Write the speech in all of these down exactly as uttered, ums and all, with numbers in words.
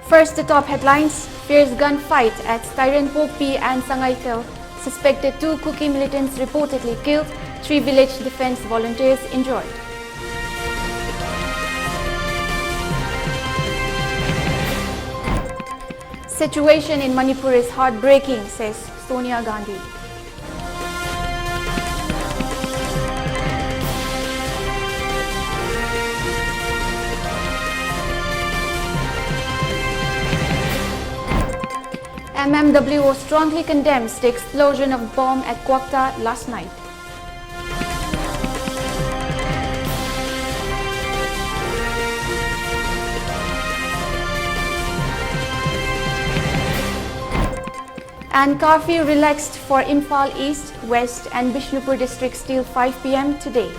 First, the top headlines. Fierce gunfight at Tairenpokpi and Sangaithel. Suspected two Kuki militants reportedly killed, three village defense volunteers injured. Situation in Manipur is heartbreaking, says Sonia Gandhi. M M W O strongly condemns the explosion of bomb at Kwakta last night. And curfew relaxed for Imphal East, West and Bishnupur districts till five p m today.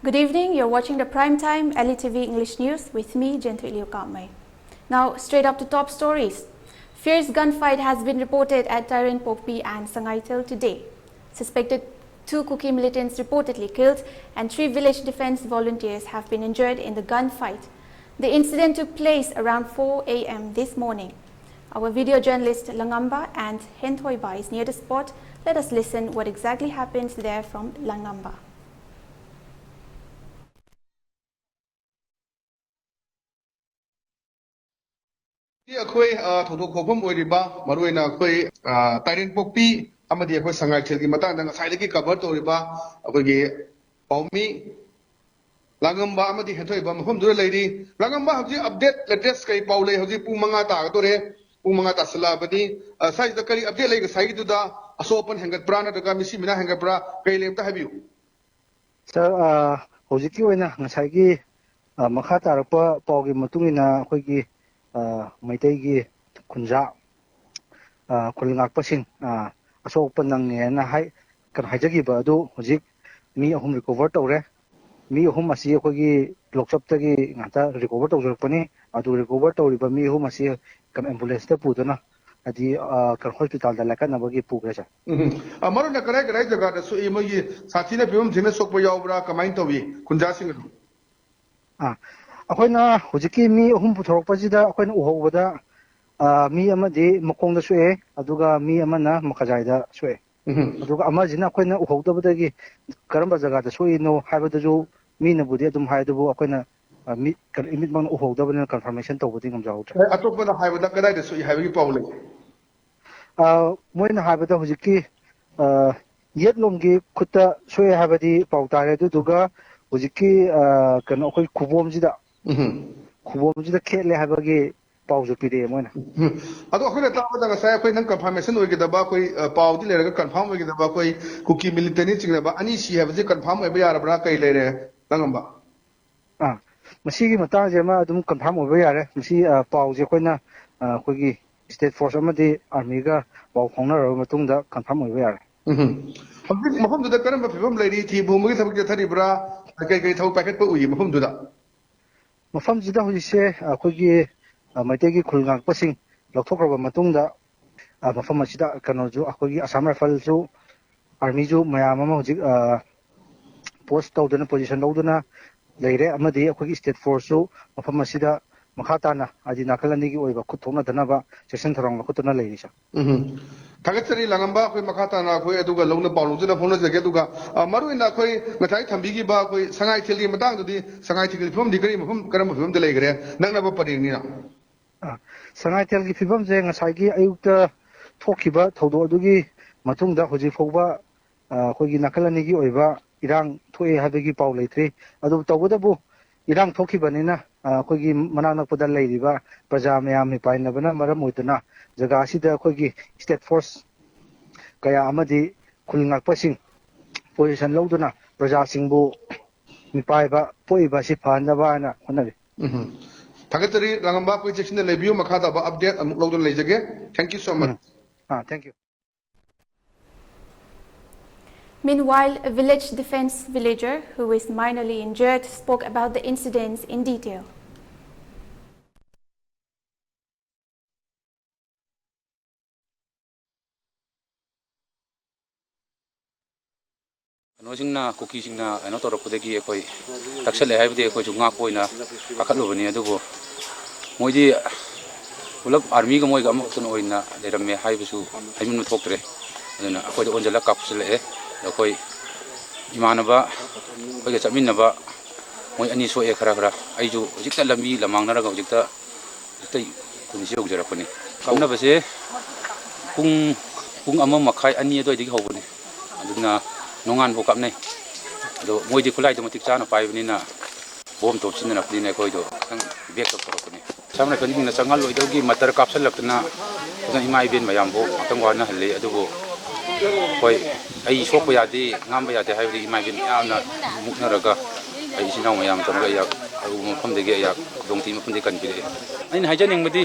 Good evening. You're watching the Prime Time L E T V English News with me, Jenthuiliu Kamei. Now, straight up to top stories. Fierce gunfight has been reported at Tairenpokpi and Sangaithel today. Suspected two Kuki militants reportedly killed and three village defense volunteers have been injured in the gunfight. The incident took place around four a m this morning. Our video journalist Langamba and Henthoiba is near the spot. Let us listen what exactly happened there from Langamba. ꯑꯩꯈꯣꯏ ꯑ, ꯊꯧꯗꯣꯛ ꯊꯣꯛꯐꯝ ꯑꯣꯏꯔꯤꯕ ꯃꯔꯨꯑꯣꯏꯅ ꯑꯩꯈꯣꯏ ꯑ, ꯇꯥꯏꯔꯦꯟꯄꯣꯛꯄꯤ ꯑꯃꯗꯤ ꯑꯩꯈꯣꯏ ꯁꯉꯥꯏꯊꯦꯜꯒꯤ ꯃꯇꯥꯡꯗ ꯉꯁꯥꯏꯗꯒꯤ ꯀꯚꯔ ꯇꯧꯔꯤꯕ ꯑꯩꯈꯣꯏꯒꯤ ꯄꯥꯎꯃꯤ ꯂꯥꯡꯉꯝꯕ ꯑꯃꯗꯤ ꯍꯦꯟꯊꯣꯏꯕ ꯃꯐꯝꯗꯨꯗ ꯂꯩꯔꯤ꯫ ꯂꯥꯡꯉꯝꯕ ꯍꯧꯖꯤꯛ ꯑꯞꯗꯦꯠ ꯂꯦꯇꯦꯁ ꯀꯔꯤ ꯄꯥꯎ ꯂꯩ? ꯍꯧꯖꯤꯛ ꯄꯨꯡ ꯃꯉꯥ ꯇꯥꯒꯗꯧꯔꯦ, ꯄꯨꯡ ꯃꯉꯥ ꯇꯥꯁꯤꯜꯂꯛꯑꯕꯅꯤ꯫ ꯑ, ꯁ꯭ꯋꯥꯏꯁꯤꯗ ꯀꯔꯤ ꯑꯞꯗꯦꯠ ꯂꯩ? ꯉꯁꯥꯏꯒꯤꯗꯨꯗ ꯑꯁꯣꯛ ꯑꯄꯟ ꯍꯦꯟꯒꯠꯄ꯭ꯔꯥ ꯅꯠꯇ꯭ꯔꯒ ꯃꯤꯁꯤ ꯃꯤꯅꯥ ꯍꯦꯟꯒꯠꯄ꯭ꯔꯥ? ꯀꯔꯤ ꯂꯩ ꯑꯝꯇ ꯍꯥꯏꯕꯤꯌꯨ꯫ ꯁꯥꯔ, ꯑ, ꯍꯧꯖꯤꯛꯀꯤ ꯑꯣꯏꯅ ꯉꯁꯥꯏꯒꯤ, ꯑ, ꯃꯈꯥ ꯇꯥꯔꯛꯄ ꯄꯥꯎꯒꯤ ꯃꯇꯨꯡ ꯏꯟꯅ ꯑꯩꯈꯣꯏꯒꯤ, ꯑ, ꯃꯩꯇꯩꯒꯤ ꯈꯨꯟꯖꯥ, ꯑ, ꯈꯨꯜ ꯉꯥꯛꯄꯁꯤꯡ, ꯑ, ꯑꯁꯣꯛ ꯑꯄꯟ ꯅꯪꯉꯦꯅ ꯍꯥꯏ-, ꯀꯩꯅꯣ ꯍꯥꯏꯖꯈꯤꯕ ꯑꯗꯨ ꯍꯧꯖꯤꯛ ꯃꯤ ꯑꯍꯨꯝ ꯔꯤꯀꯣꯚꯔ ꯇꯧꯔꯦ꯫ ꯃꯤ ꯑꯍꯨꯝ ꯑꯁꯤ ꯑꯩꯈꯣꯏꯒꯤ ꯂꯣꯛꯆꯞꯇꯒꯤ ꯉꯥꯛꯇ ꯔꯤꯀꯣꯚꯔ ꯇꯧꯖꯔꯛꯄꯅꯤ꯫ ꯑꯗꯨ ꯔꯤꯀꯣꯚꯔ ꯇꯧꯔꯤꯕ ꯃꯤ ꯑꯍꯨꯝ ꯑꯁꯤ ꯀꯩꯅꯣ ꯑꯦꯝꯕꯨꯂꯦꯟꯁꯇ ꯄꯨꯗꯨꯅ ꯍꯥꯏꯗꯤ, ꯑ, ꯀꯩꯅꯣ ꯍꯣꯁꯄꯤꯇꯥꯜꯗ ꯂꯥꯏꯀꯠꯅꯕꯒꯤ ꯄꯨꯈ꯭ꯔꯦ, ꯁꯥꯔ꯫ ꯎꯝ꯫ ꯑ, ꯃꯔꯨ ꯑꯣꯏꯅ ꯀꯗꯥꯏ ꯀꯗꯥꯏ ꯖꯒꯥꯗ ꯁꯣꯛꯏ? ꯃꯣꯏꯒꯤ ꯁꯥꯊꯤꯅ ꯐꯤꯕꯝ ꯊꯤꯅ ꯁꯣꯛꯄ ꯌꯥꯎꯕ꯭ꯔꯥ? ꯀꯃꯥꯏꯅ ꯇꯧꯏ ꯈꯨꯟꯖꯥꯁꯤꯡ ꯑꯗꯨ? ꯑꯥ, ꯑꯩꯈꯣꯏꯅ ꯍꯧꯖꯤꯛꯀꯤ ꯃꯤ ꯑꯍꯨꯝ ꯄꯨꯊꯣꯔꯛꯄꯁꯤꯗ ꯑꯩꯈꯣꯏꯅ ꯎꯍꯧꯕꯗ, ꯑꯥ, ꯃꯤ ꯑꯃꯗꯤ ꯃꯈꯣꯡꯗ ꯁꯣꯛꯑꯦ, ꯑꯗꯨꯒ ꯃꯤ ꯑꯃꯅ ꯃꯈꯥꯖꯥꯏꯗ ꯁꯣꯛꯑꯦ꯫ ꯎꯝ꯫ ꯑꯗꯨꯒ ꯑꯃꯁꯤꯅ ꯑꯩꯈꯣꯏꯅ ꯎꯍꯧꯗꯕꯗꯒꯤ ꯀꯔꯝꯕ ꯖꯒꯥꯗ ꯁꯣꯛꯏꯅꯣ ꯍꯥꯏꯕꯗꯨꯁꯨ ꯃꯤꯅꯕꯨꯗꯤ ꯑꯗꯨꯝ ꯍꯥꯏ, ꯑꯗꯨꯕꯨ ꯑꯩꯈꯣꯏꯅ, ꯑ, ꯃꯤꯠ, ꯀꯩꯅꯣ, ꯏꯃꯤꯠꯃꯛꯅ ꯎꯍꯧꯗꯕꯅꯤꯅ ꯀꯟꯐꯥꯔꯃꯦꯁꯟ ꯇꯧꯕꯗꯤ ꯉꯝꯖꯍꯧꯗ꯭ꯔꯦ꯫ ꯑꯦ, ꯑꯇꯣꯞꯄꯅ ꯍꯥꯏꯕꯗ ꯀꯗꯥꯏꯗ ꯁꯣꯛꯏ ꯍꯥꯏꯕꯒꯤ ꯄꯥꯎ ꯂꯩ? ꯑ, ꯃꯣꯏꯅ ꯍꯥꯏꯕꯗ ꯍꯧꯖꯤꯛꯀꯤ, ꯑ, ꯌꯦꯠꯂꯣꯝꯒꯤ ꯈꯨꯠꯇ ꯁꯣꯛꯑꯦ ꯍꯥꯏꯕꯗꯤ ꯄꯥꯎ ꯇꯥꯔꯦ, ꯑꯗꯨꯗꯨꯒ ꯍꯧꯖꯤꯛꯀꯤ, ꯑ, ꯀꯩꯅꯣ, ꯑꯩꯈꯣꯏ ꯈꯨꯕꯣꯝꯁꯤꯗ, ꯎꯝ꯫ ꯈꯨꯕꯣꯝꯁꯤꯗ ꯈꯦꯠꯂꯦ ꯍꯥꯏꯕꯒꯤ ꯄꯥꯎꯁꯨ ꯄꯤꯔꯛꯑꯦ ꯃꯣꯏꯅ꯫ ꯎꯝ꯫ ꯑꯗꯣ ꯑꯩꯈꯣꯏꯅ ꯇꯥꯕꯗ ꯉꯁꯥꯏ ꯑꯩꯈꯣꯏ ꯅꯪ ꯀꯟꯐꯥꯔꯃꯦꯁꯟ ꯑꯣꯏꯒꯗꯕ, ꯑꯩꯈꯣꯏ, ꯑ, ꯄꯥꯎꯗꯤ ꯂꯩꯔꯒ ꯀꯟꯐꯥꯔꯝ ꯑꯣꯏꯒꯗꯕ ꯑꯩꯈꯣꯏ ꯀꯨꯀꯤ ꯃꯤꯂꯤꯇꯦꯟꯅꯤ ꯆꯤꯡꯅꯕ ꯑꯅꯤ ꯁꯤ ꯍꯥꯏꯕꯁꯤ ꯀꯟꯐꯥꯔꯝ ꯑꯣꯏꯕ ꯌꯥꯔꯕ꯭ꯔꯥ? ꯀꯩ ꯂꯩꯔꯦ, ꯂꯥꯡꯉꯝꯕ? ꯑꯥ, ꯃꯁꯤꯒꯤ ꯃꯇꯥꯡꯁꯦ ꯑꯃ ꯑꯗꯨꯝ ꯀꯟꯐꯥꯔꯝ ꯑꯣꯏꯕ ꯌꯥꯔꯦ꯫ ꯃꯁꯤ, ꯑ, ꯄꯥꯎꯁꯦ ꯑꯩꯈꯣꯏꯅ, ꯑ, ꯑꯩꯈꯣꯏꯒꯤ ꯁ꯭ꯇꯦꯠ ꯐꯣꯔꯁ ꯑꯃꯗꯤ ꯑꯥꯔꯃꯤꯒ ꯄꯥꯎ ꯐꯥꯎꯅꯔꯕ ꯃꯇꯨꯡꯗ ꯀꯟꯐꯥꯔꯝ ꯑꯣꯏꯕ ꯌꯥꯔꯦ꯫ ꯎꯝ꯫ ꯍꯧꯖꯤꯛ ꯃꯐꯝꯗꯨꯗ ꯀꯔꯝꯕ ꯐꯤꯕꯝ ꯂꯩꯔꯤ? ꯊꯤꯕ ꯍꯨꯝꯕꯒꯤ ꯊꯕꯛ ꯆꯠꯊꯔꯤꯕ꯭ꯔꯥ? ꯀꯩ ꯀꯩ ꯊꯕꯛ ꯄꯥꯏꯈꯠꯄ ꯎꯏ ꯃꯐꯝꯗꯨꯗ? ꯃꯐꯝꯁꯤꯗ ꯍꯧꯖꯤꯛꯁꯦ ꯑꯩꯈꯣꯏꯒꯤ, ꯑ, ꯃꯩꯇꯩꯒꯤ ꯈꯨꯜ ꯉꯥꯛꯄꯁꯤꯡ ꯂꯧꯊꯣꯛꯈ꯭ꯔꯕ ꯃꯇꯨꯡꯗ, ꯑ, ꯃꯐꯝ ꯑꯁꯤꯗ ꯀꯩꯅꯣꯁꯨ, ꯑꯩꯈꯣꯏꯒꯤ ꯑꯁꯥꯝ ꯔꯥꯏꯐꯜꯁꯨ, ꯑꯥꯔꯃꯤꯁꯨ ꯃꯌꯥꯝ ꯑꯃ ꯍꯧꯖꯤꯛ, ꯑ, ꯄꯣꯁ ꯇꯧꯗꯨꯅ, ꯄꯣꯖꯤꯁꯟ ꯂꯧꯗꯨꯅ ꯂꯩꯔꯦ꯫ ꯑꯃꯗꯤ ꯑꯩꯈꯣꯏꯒꯤ ꯁ꯭ꯇꯦꯠ ꯐꯣꯔꯁꯁꯨ ꯃꯐꯝ ꯑꯁꯤꯗ ꯃꯈꯥ ꯇꯥꯅ, ꯍꯥꯏꯗꯤ ꯅꯥꯀꯜ ꯑꯅꯤꯒꯤ ꯑꯣꯏꯕ ꯈꯨꯠ ꯊꯣꯛꯅꯗꯅꯕ ꯆꯦꯛꯁꯤꯟ ꯊꯧꯔꯥꯡ ꯂꯧꯈꯠꯇꯨꯅ ꯂꯩꯔꯤ, ꯁꯥꯔ꯫ ꯎꯝ꯫ ꯊꯥꯒꯠꯆꯔꯤ ꯂꯥꯡꯉꯝꯕ, ꯑꯩꯈꯣꯏ ꯃꯈꯥ ꯇꯥꯅ ꯑꯩꯈꯣꯏ ꯑꯗꯨꯒ ꯂꯧꯅ ꯄꯥꯎ ꯂꯧꯖꯅ ꯐꯥꯎꯅꯖꯒꯦ꯫ ꯑꯗꯨꯒ, ꯑ, ꯃꯔꯨꯑꯣꯏꯅ ꯑꯩꯈꯣꯏ ꯉꯁꯥꯏ ꯊꯝꯕꯤꯈꯤꯕ ꯑꯩꯈꯣꯏ ꯁꯉꯥꯏꯊꯦꯜꯒꯤ ꯃꯇꯥꯡꯗꯨꯗꯤ, ꯁꯉꯥꯏꯊꯦꯜꯒꯤ ꯐꯤꯕꯝꯗꯤ ꯀꯔꯤ ꯃꯐꯝ, ꯀꯔꯝꯕ ꯐꯤꯕꯝꯗ ꯂꯩꯈ꯭ꯔꯦ? ꯅꯛꯅꯕ ꯄꯔꯦꯡꯅꯤꯅ꯫ ꯑ, ꯁꯉꯥꯏꯊꯦꯜꯒꯤ ꯐꯤꯕꯝꯁꯦ ꯉꯁꯥꯏꯒꯤ ꯑꯌꯨꯛꯇ ꯊꯣꯛꯈꯤꯕ ꯊꯧꯗꯣꯛ ꯑꯗꯨꯒꯤ ꯃꯇꯨꯡꯗ ꯍꯧꯖꯤꯛ ꯐꯥꯎꯕ, ꯑ, ꯑꯩꯈꯣꯏꯒꯤ ꯅꯥꯀꯜ ꯑꯅꯤꯒꯤ ꯑꯣꯏꯕ ꯏꯔꯥꯡ ꯊꯣꯛꯑꯦ ꯍꯥꯏꯕꯒꯤ ꯄꯥꯎ ꯂꯩꯇ꯭ꯔꯤ꯫ ꯑꯗꯨꯕꯨ ꯇꯧꯕꯇꯕꯨ ꯏꯔꯥꯡ ꯊꯣꯛꯈꯤꯕꯅꯤꯅ, ꯑ, ꯑꯩꯈꯣꯏꯒꯤ ꯃꯅꯥꯛ ꯅꯛꯄꯗ ꯂꯩꯔꯤꯕ ꯄ꯭ꯔꯖꯥ ꯃꯌꯥꯝ ꯃꯤꯄꯥꯏꯅꯕꯅ ꯃꯔꯝ ꯑꯣꯏꯗꯨꯅ ꯖꯒꯥ ꯑꯁꯤꯗ ꯑꯩꯈꯣꯏꯒꯤ ꯁ꯭ꯇꯦꯠ ꯐꯣꯔꯁ ꯀꯌꯥ ꯑꯃꯗꯤ ꯈꯨꯜ ꯉꯥꯛꯄꯁꯤꯡ ꯄꯣꯖꯤꯁꯟ ꯂꯧꯗꯨꯅ ꯄ꯭ꯔꯖꯥꯁꯤꯡꯕꯨ ꯃꯤꯄꯥꯏꯕ ꯄꯣꯛꯏꯕ ꯑꯁꯤ ꯐꯍꯟꯅꯕ ꯍꯥꯏꯅ ꯍꯣꯠꯅꯔꯤ꯫ ꯎꯝ꯫ ꯊꯥꯒꯠꯆꯔꯤ꯫ ꯂꯥꯡꯉꯝꯕ, ꯑꯩꯈꯣꯏ ꯆꯦꯛꯁꯤꯟꯅ ꯂꯩꯕꯤꯌꯨ꯫ ꯃꯈꯥ ꯇꯥꯕ update ꯑꯃꯨꯛ ꯂꯧꯗꯨꯅ ꯂꯩꯖꯒꯦ꯫ Thank you so much. Ah, thank you. Meanwhile, a village defense villager who is minorly injured spoke about the incidents in detail. ꯀꯩꯅꯣꯁꯤꯡꯅ, ꯀꯨꯀꯤꯁꯤꯡꯅ ꯀꯩꯅꯣ ꯇꯧꯔꯛꯄꯗꯒꯤ ꯑꯩꯈꯣꯏ ꯇꯛꯁꯜꯂꯦ ꯍꯥꯏꯕꯗꯤ ꯑꯩꯈꯣꯏꯁꯨ ꯉꯥꯛꯄ ꯑꯣꯏꯅ ꯀꯥꯈꯠꯂꯨꯕꯅꯤ꯫ ꯑꯗꯨꯕꯨ ꯃꯣꯏꯗꯤ ꯄꯨꯂꯞ ꯑꯥꯔꯃꯤꯒ ꯃꯣꯏꯒ ꯑꯃꯈꯛꯇꯅ ꯑꯣꯏꯅ ꯂꯩꯔꯝꯃꯦ ꯍꯥꯏꯕꯁꯨ ꯍꯥꯏꯃꯟꯕ ꯊꯣꯛꯇ꯭ꯔꯦ꯫ ꯑꯗꯨꯅ ꯑꯩꯈꯣꯏꯗ ꯑꯣꯟꯁꯤꯜꯂꯒ ꯀꯥꯞꯁꯤꯜꯂꯛꯑꯦ꯫ ꯑꯗꯣ ꯑꯩꯈꯣꯏ ꯏꯃꯥꯟꯅꯕ ꯑꯩꯈꯣꯏꯒ ꯆꯠꯃꯤꯟꯅꯕ ꯃꯣꯏ ꯑꯅꯤ ꯁꯣꯛꯑꯦ ꯈꯔ ꯈꯔ꯫ ꯑꯩꯁꯨ ꯍꯧꯖꯤꯛꯇ ꯂꯝꯕꯤ ꯂꯝꯃꯥꯡꯅꯔꯒ ꯍꯧꯖꯤꯛꯇ ꯍꯧꯖꯤꯛꯇ ꯈꯨꯟꯁꯤ ꯌꯧꯖꯔꯛꯄꯅꯤ꯫ ꯀꯥꯞꯅꯕꯁꯦ ꯄꯨꯡ ꯄꯨꯡ ꯑꯃ ꯃꯈꯥꯏ ꯑꯅꯤ ꯑꯗꯨꯋꯥꯏꯗꯒꯤ ꯍꯧꯕꯅꯤ꯫ ꯑꯗꯨꯅ ꯅꯣꯡꯉꯥꯟꯐꯥꯎ ꯀꯥꯞꯅꯩ꯫ ꯑꯗꯣ ꯃꯣꯏꯗꯤ ꯈꯨꯠꯂꯥꯏꯗꯣ ꯃꯇꯤꯛ ꯆꯥꯅ ꯄꯥꯏꯕꯅꯤꯅ ꯕꯣꯝ ꯇꯣꯞ ꯁꯤꯖꯤꯟꯅꯔꯛꯄꯅꯤꯅ ꯑꯩꯈꯣꯏꯗꯣ ꯈꯤꯇꯪ ꯕꯦꯛ ꯇꯧꯊꯣꯔꯛꯄꯅꯤ꯫ ꯑꯁꯥꯝ ꯔꯥꯏꯐꯜꯁꯤꯡꯅ ꯆꯪꯍꯜꯂꯣꯏꯗꯧꯒꯤ ꯃꯇꯔ ꯀꯥꯞꯁꯤꯜꯂꯛꯇꯅ ꯈꯤꯇꯪ ꯏꯃꯥ ꯏꯕꯦꯟ ꯃꯌꯥꯝꯕꯨ ꯉꯥꯛꯇꯪ ꯋꯥꯅꯍꯜꯂꯤ꯫ ꯑꯗꯨꯕꯨ ꯍꯣꯏ, ꯑꯩ ꯁꯣꯛꯄ ꯌꯥꯗꯦ, ꯉꯥꯡꯕ ꯌꯥꯗꯦ ꯍꯥꯏꯕꯗꯤ ꯏꯃꯥ ꯏꯕꯦꯟ ꯃꯌꯥꯝꯅ ꯃꯨꯛꯅꯔꯒ ꯑꯩ ꯏꯆꯤꯟ ꯏꯅꯥꯎ ꯃꯌꯥꯝ ꯇꯧꯔꯒ ꯑꯩꯍꯥꯛ ꯑꯔꯨꯕ ꯃꯐꯝꯗꯒꯤ ꯑꯩꯍꯥꯛ ꯈꯨꯗꯣꯡꯊꯤꯕ ꯃꯐꯝꯗꯒꯤ ꯀꯟꯕꯤꯔꯛꯑꯦ꯫ ꯑꯩꯅ ꯍꯥꯏꯖꯅꯤꯡꯕꯗꯤ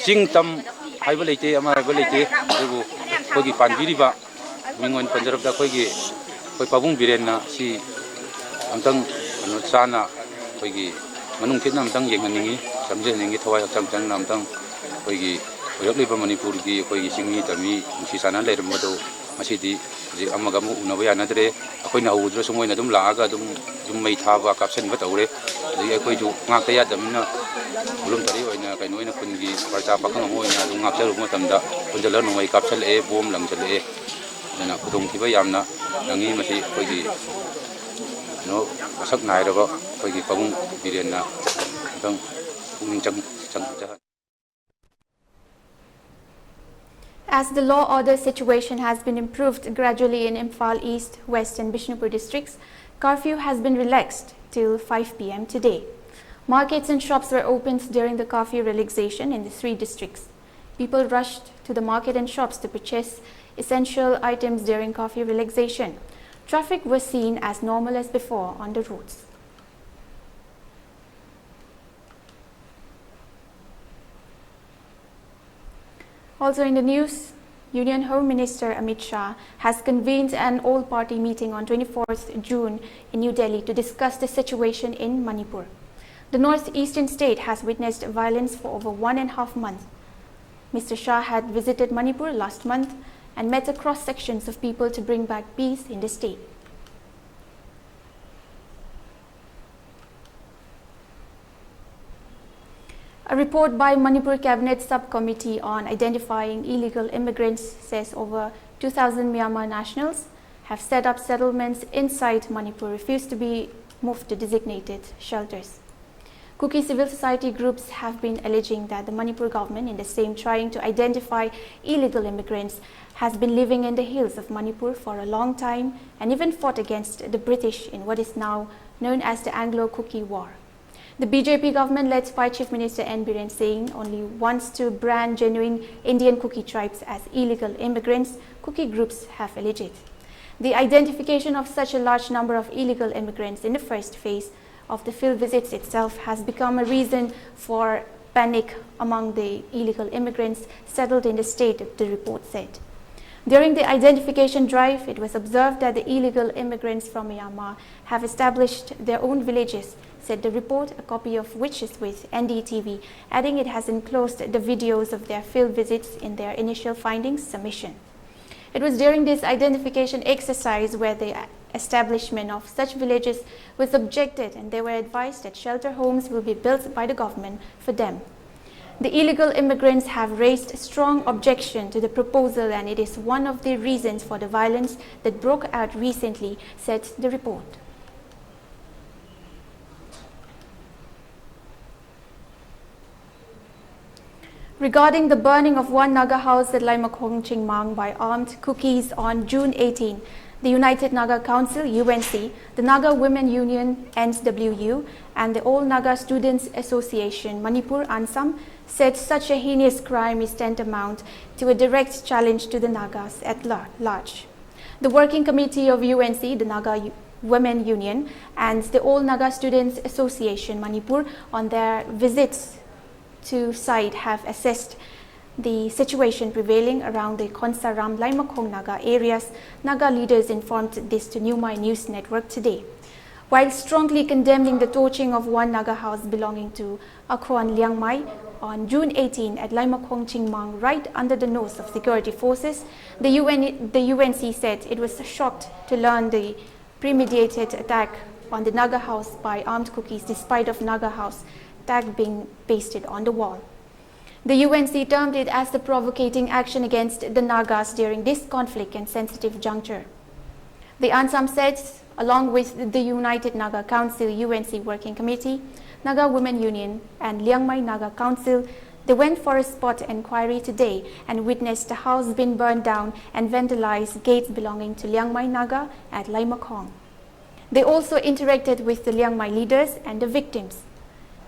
ꯆꯤꯡ ꯇꯝ ꯍꯥꯏꯕ ꯂꯩꯇꯦ, ꯑꯃ ꯍꯥꯏꯕ ꯂꯩꯇꯦ, ꯑꯗꯨꯕꯨ ꯑꯩꯈꯣꯏꯒꯤ ꯄꯥꯟꯕꯤꯔꯤꯕ ꯃꯤꯡ ꯑꯣꯏꯅ ꯄꯟꯖꯔꯕꯗ ꯑꯩꯈꯣꯏꯒꯤ ꯑꯩꯈꯣꯏ ꯄꯥꯕꯨꯡ ꯕꯤꯔꯦꯟꯅ ꯁꯤ ꯑꯝꯇꯪ ꯀꯩꯅꯣ ꯆꯥꯅ ꯑꯩꯈꯣꯏꯒꯤ ꯃꯅꯨꯡ ꯊꯤꯠꯅ ꯑꯝꯇꯪ ꯌꯦꯡꯍꯟꯅꯤꯡꯉꯤ, ꯆꯪꯖꯍꯟꯅꯤꯡꯉꯤ, ꯊꯋꯥꯏ ꯍꯛꯆꯥꯡ ꯆꯪꯅ ꯑꯝꯇꯪ ꯑꯩꯈꯣꯏꯒꯤ ꯑꯣꯏꯔꯛꯂꯤꯕ ꯃꯅꯤꯄꯨꯔꯒꯤ ꯑꯩꯈꯣꯏꯒꯤ ꯆꯤꯡꯃꯤ ꯇꯝꯃꯤ ꯅꯨꯡꯁꯤ ꯆꯥꯟꯅꯅ ꯂꯩꯔꯝꯕꯗꯨ ꯉꯁꯤꯗꯤ ꯍꯧꯖꯤꯛ ꯑꯃꯒ ꯑꯃꯒ ꯎꯅꯕ ꯌꯥꯅꯗ꯭ꯔꯦ꯫ ꯑꯩꯈꯣꯏꯅ ꯍꯧꯕꯗꯨꯗꯁꯨ ꯃꯣꯏꯅ ꯑꯗꯨꯝ ꯂꯥꯛꯑꯒ ꯑꯗꯨꯝ ꯌꯨꯝ ꯃꯩ ꯊꯥꯕ ꯀꯥꯞꯁꯤꯟꯕ ꯇꯧꯔꯦ꯫ ꯑꯗꯒꯤ ꯑꯩꯈꯣꯏꯁꯨ ꯉꯥꯛꯇ ꯌꯥꯗꯕꯅꯤꯅ voluntary ꯑꯣꯏꯅ ꯀꯩꯅꯣ ꯑꯣꯏꯅ ꯈꯨꯟꯒꯤ ꯄ꯭ꯔꯖꯥ ꯄꯥꯈꯪ ꯑꯃ ꯑꯣꯏꯅ ꯑꯗꯨꯝ ꯉꯥꯛꯆꯔꯨꯕ ꯃꯇꯝꯗ ꯄꯨꯟꯁꯤꯜꯂꯒ ꯅꯣꯡꯃꯩ ꯀꯥꯞꯁꯤꯜꯂꯛꯑꯦ, ꯕꯣꯝ ꯂꯪꯁꯤꯜꯂꯛꯑꯦ꯫ ꯑꯗꯨꯅ ꯈꯨꯗꯣꯡꯊꯤꯕ ꯌꯥꯝꯅ ꯅꯪꯉꯤ꯫ ꯃꯁꯤ ꯑꯩꯈꯣꯏꯒꯤ ꯀꯩꯅꯣ ꯃꯁꯛ ꯅꯥꯏꯔꯕ ꯑꯩꯈꯣꯏꯒꯤ ꯄꯥꯕꯨꯡ ꯕꯤꯔꯦꯟꯅ ꯑꯝꯇꯪ ꯄꯨꯛꯅꯤꯡ ꯆꯪ ꯆꯪꯖꯍꯟ As the law order situation has been improved gradually in Imphal East, West, and Bishnupur districts, curfew has been relaxed till five p m today. Markets and shops were opened during the curfew relaxation in the three districts. People rushed to the market and shops to purchase essential items during curfew relaxation. Traffic was seen as normal as before on the roads. Also in the news, Union Home Minister Amit Shah has convened an all-party meeting on twenty-fourth June in New Delhi to discuss the situation in Manipur. The northeastern state has witnessed violence for over one and a half months. Mister Shah had visited Manipur last month and met a cross-sections of people to bring back peace in the state. A report by Manipur Cabinet Subcommittee on Identifying Illegal Immigrants says over two thousand Myanmar nationals have set up settlements inside Manipur, refused to be moved to designated shelters. Kuki civil society groups have been alleging that the Manipur government, in the same trying to identify illegal immigrants, has been living in the hills of Manipur for a long time and even fought against the British in what is now known as the Anglo-Kuki War. The B J P government, led by Chief Minister N Biren Singh, only wants to brand genuine Indian Kuki tribes as illegal immigrants, Kuki groups have alleged. The identification of such a large number of illegal immigrants in the first phase of the field visits itself has become a reason for panic among the illegal immigrants settled in the state, the report said. During the identification drive, it was observed that the illegal immigrants from Myanmar have established their own villages, said the report, a copy of which is with N D T V, adding it has enclosed the videos of their field visits in their initial findings submission. It was during this identification exercise where the establishment of such villages was objected, and they were advised that shelter homes will be built by the government for them. The illegal immigrants have raised strong objection to the proposal, and it is one of the reasons for the violence that broke out recently, said the report. Regarding the burning of one Naga house at Laimakhong, Chingmang by armed Kukis on June eighteen, the United Naga Council, U N C, the Naga Women Union, N W U, and the All Naga Students Association, Manipur, ANSAM, said such a heinous crime is tantamount to a direct challenge to the Nagas at lar-, large. The Working Committee of U N C, the Naga U-, Women Union, and the All Naga Students Association, Manipur, on their visits to site have assessed The situation prevailing around the Khonsaram Laimakhong Naga areas, Naga leaders informed this to Newmai News Network today. While strongly condemning the torching of one Naga house belonging to Akhon Liangmai on June eighteen at Laimakhong Chingmang, right under the nose of security forces, the, U N, the U N C said it was shocked to learn the premeditated attack on the Naga house by armed Kukis, despite of Naga house tag being pasted on the wall. The U N C termed it as the provocating action against the Nagas during this conflict and sensitive juncture. The ANSAM said, along with the United Naga Council U N C Working Committee, Naga Women Union, and Liangmai Naga Council, they went for a spot inquiry today and witnessed the house being burned down and vandalized, gates belonging to Liangmai Naga at Laimakhong. They also interacted with the Liangmai leaders and the victims.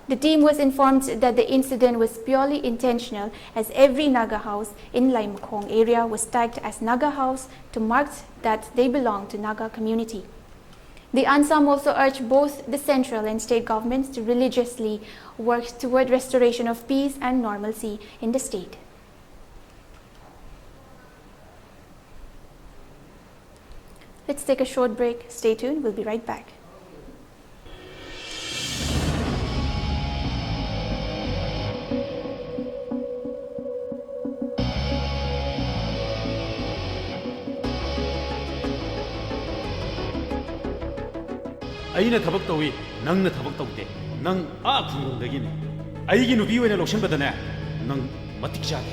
The team was informed that the incident was purely intentional, as every Naga house in Laimakhong area was tagged as Naga house to mark that they belong to Naga community. The ANSAM also urged both the central and state governments to religiously work toward restoration of peace and normalcy in the state. Let's take a short break. Stay tuned. We'll be right back. ꯑꯩꯅ ꯊꯕꯛ ꯇꯧꯏ, ꯅꯪꯅ ꯊꯕꯛ ꯇꯧꯗꯦ꯫ ꯅꯪ ꯑꯥ ꯈꯨꯡꯒꯪꯗꯒꯤꯅꯤ꯫ ꯑꯩꯒꯤ ꯅꯨꯄꯤ ꯑꯣꯏꯅ ꯂꯧꯁꯤꯟꯕꯗꯅꯦ, ꯅꯪ ꯃꯇꯤꯛ ꯆꯥꯗꯦ꯫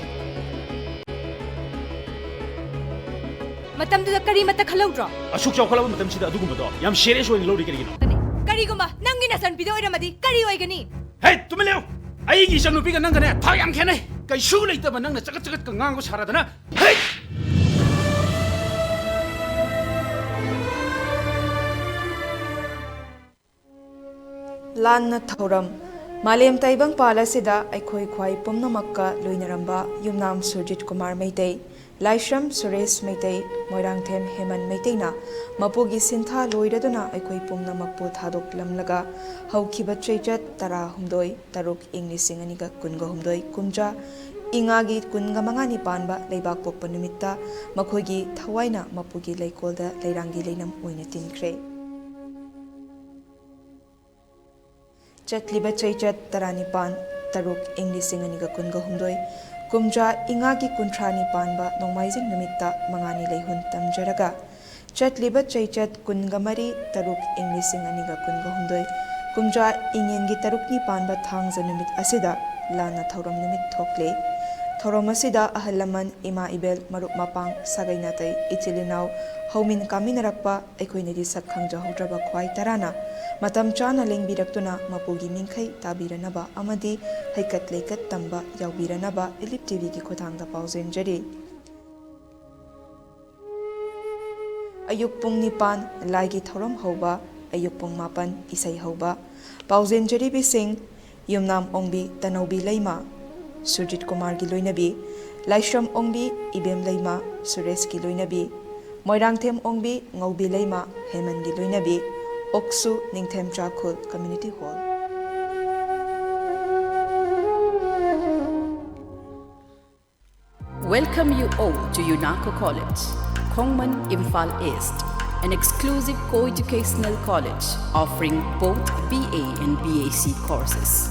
ꯃꯇꯝꯗꯨꯗ ꯀꯔꯤꯃꯠꯇ ꯈꯜꯍꯧꯗ꯭ꯔꯣ? ꯑꯁꯨꯛ ꯆꯥꯎꯈꯠꯂꯕ ꯃꯇꯝꯁꯤꯗ ꯑꯗꯨꯒꯨꯝꯕꯗꯣ ꯌꯥꯝ serious ꯑꯣꯏꯅ ꯂꯧꯔꯤ ꯀꯔꯤꯒꯤꯅꯣ? ꯀꯔꯤꯒꯨꯝꯕ ꯅꯪꯒꯤ ꯅꯆꯟꯅꯨꯄꯤꯗꯣ ꯑꯣꯏꯔꯝꯃꯗꯤ ꯀꯔꯤ ꯑꯣꯏꯒꯅꯤ? ꯍꯦ, ꯇꯨꯃꯤꯟ ꯂꯩꯌꯨ! ꯑꯩꯒꯤ ꯏꯆꯟꯅꯨꯄꯤꯒ ꯅꯪꯒꯅꯦ ꯊꯥꯛ ꯌꯥꯝ ꯈꯦꯠꯅꯩ꯫ ꯀꯩꯁꯨ ꯂꯩꯇꯕ ꯅꯪꯅ ꯆꯒꯠ ꯆꯒꯠꯀ ꯉꯥꯡꯕ ꯁꯥꯔꯗꯅ꯫ ꯍꯦ! ꯂꯥꯟꯅ ꯊꯧꯔꯝ꯫ ꯃꯥꯂꯦꯝ ꯇꯥꯏꯕꯪꯄꯥꯜ ꯑꯁꯤꯗ ꯑꯩꯈꯣꯏ ꯈ꯭ꯋꯥꯏ ꯄꯨꯝꯅꯃꯛꯀ ꯂꯣꯏꯅꯔꯝꯕ ꯌꯨꯝꯅꯥꯝ ꯁꯨꯔꯖꯤꯠ ꯀꯨꯃꯥꯔ ꯃꯩꯇꯩ, ꯂꯥꯏꯁ꯭ꯔꯝ ꯁꯨꯔꯦꯁ ꯃꯩꯇꯩ, ꯃꯣꯏꯔꯥꯡꯊꯦꯝ ꯍꯦꯃꯟ ꯃꯩꯇꯩꯅ ꯃꯄꯨꯒꯤ ꯁꯤꯟꯊꯥ ꯂꯣꯏꯔꯗꯨꯅ ꯑꯩꯈꯣꯏ ꯄꯨꯝꯅꯃꯛꯄꯨ ꯊꯥꯗꯣꯛꯂꯝꯂꯒ ꯍꯧꯈꯤꯕ ꯆꯩꯆꯠ ꯇꯔꯥꯍꯨꯝꯗꯣꯏ ꯇꯔꯨꯛ ꯏꯪ ꯂꯤꯁꯤꯡ ꯑꯅꯤꯒ ꯀꯨꯟꯒ ꯍꯨꯝꯗꯣꯏ ꯀꯨꯝꯖꯥ ꯏꯉꯥꯒꯤ ꯀꯨꯟꯒ ꯃꯉꯥꯅꯤ ꯄꯥꯟꯕ ꯂꯩꯕꯥꯛꯄꯣꯛꯄ ꯅꯨꯃꯤꯠꯇ ꯃꯈꯣꯏꯒꯤ ꯊꯋꯥꯏꯅ ꯃꯄꯨꯒꯤ ꯂꯩꯀꯣꯜꯗ ꯂꯩꯔꯥꯡꯒꯤ ꯂꯩꯅꯝ ꯑꯣꯏꯅ ꯇꯤꯟꯈ꯭ꯔꯦ꯫ ꯆꯠꯂꯤꯕ ꯆꯩꯆꯠ ꯇꯔꯥꯅꯤꯄꯥꯟ ꯇꯔꯨꯛ ꯏꯪ ꯂꯤꯁꯤꯡ ꯑꯅꯤꯒ ꯀꯨꯟꯒ ꯍꯨꯝꯗꯣꯏ, ꯀꯨꯝꯖꯥ ꯏꯉꯥꯒꯤ ꯀꯨꯟꯊ꯭ꯔꯥꯅꯤ ꯄꯥꯟꯕ ꯅꯣꯡꯃꯥꯏꯖꯤꯡ ꯅꯨꯃꯤꯠꯇ ꯃꯉꯥꯅꯤ ꯂꯩꯍꯨꯟ ꯇꯝꯖꯔꯒ, ꯆꯠꯂꯤꯕ ꯆꯩꯆꯠ ꯀꯨꯟꯒ ꯃꯔꯤ ꯇꯔꯨꯛ ꯏꯪ ꯂꯤꯁꯤꯡ ꯑꯅꯤꯒ ꯀꯨꯟꯒ ꯍꯨꯝꯗꯣꯏ, ꯀꯨꯝꯖꯥ ꯏꯉꯦꯟꯒꯤ ꯇꯔꯨꯛꯅꯤ ꯄꯥꯟꯕ ꯊꯥꯡꯖ ꯅꯨꯃꯤꯠ ꯑꯁꯤꯗ ꯂꯥꯟꯅ ꯊꯧꯔꯝ ꯅꯨꯃꯤꯠ ꯊꯣꯛꯂꯦ꯫ ꯊꯧꯔꯝ ꯑꯁꯤꯗ ꯑꯍꯜ ꯂꯃꯟ, ꯏꯃꯥ ꯏꯕꯦꯜ, ꯃꯔꯨꯞ ꯃꯄꯥꯡ, ꯁꯥꯒꯩ ꯅꯥꯇꯩ, ꯏꯆꯤꯜ ꯏꯅꯥꯎ, ꯍꯧꯃꯤꯟ ꯀꯥꯃꯤꯟꯅꯔꯛꯄ, ꯑꯩꯈꯣꯏꯅꯗꯤ ꯁꯛ ꯈꯪꯖꯍꯧꯗ꯭ꯔꯕ ꯈ꯭ꯋꯥꯏ ꯇꯔꯥꯅ ꯃꯇꯝ ꯆꯥꯅ ꯂꯦꯡꯕꯤꯔꯛꯇꯨꯅ ꯃꯄꯨꯒꯤ ꯃꯤꯡꯈꯩ ꯇꯥꯕꯤꯔꯅꯕ ꯑꯃꯗꯤ ꯍꯩꯀꯠ ꯂꯩꯀꯠ ꯇꯝꯕ ꯌꯥꯎꯕꯤꯔꯅꯕ ꯏꯂꯤꯞ ꯇꯤꯚꯤꯒꯤ ꯈꯨꯠꯊꯥꯡꯗ ꯄꯥꯎꯖꯦꯟꯖꯔꯤ꯫ ꯑꯌꯨꯛ ꯄꯨꯡ ꯅꯤꯄꯥꯟ ꯂꯥꯏꯒꯤ ꯊꯧꯔꯝ ꯍꯧꯕ, ꯑꯌꯨꯛ ꯄꯨꯡ ꯃꯥꯄꯟ ꯏꯁꯩ ꯍꯧꯕ꯫ ꯄꯥꯎꯖꯦꯟꯖꯔꯤꯕꯤꯁꯤꯡ: ꯌꯨꯝꯅꯥꯝ ꯑꯣꯡꯕꯤ ꯇꯅꯧꯕꯤ ꯂꯩꯃ, ꯁꯨꯔꯖꯤꯠ ꯀꯨꯃꯥꯔꯒꯤ ꯂꯣꯏꯅꯕꯤ, ꯂꯥꯏꯁ꯭ꯔꯝ ꯑꯣꯡꯕꯤ ꯏꯕꯦꯝ ꯂꯩꯃ, ꯁꯨꯔꯦꯁꯀꯤ ꯂꯣꯏꯅꯕꯤ, ꯃꯣꯏꯔꯥꯡꯊꯦꯝ ꯑꯣꯡꯕꯤ ꯉꯧꯕꯤ ꯂꯩꯃ, ꯍꯦꯃꯟꯒꯤ ꯂꯣꯏꯅꯕꯤ, ꯑꯣꯛꯁꯨ ꯅꯤꯡꯊꯦꯝꯆꯥ ꯈꯨꯜ community hall. Welcome you all to UNACO College, Khongman, Imphal East, an exclusive co-educational college offering both B A and B A C courses.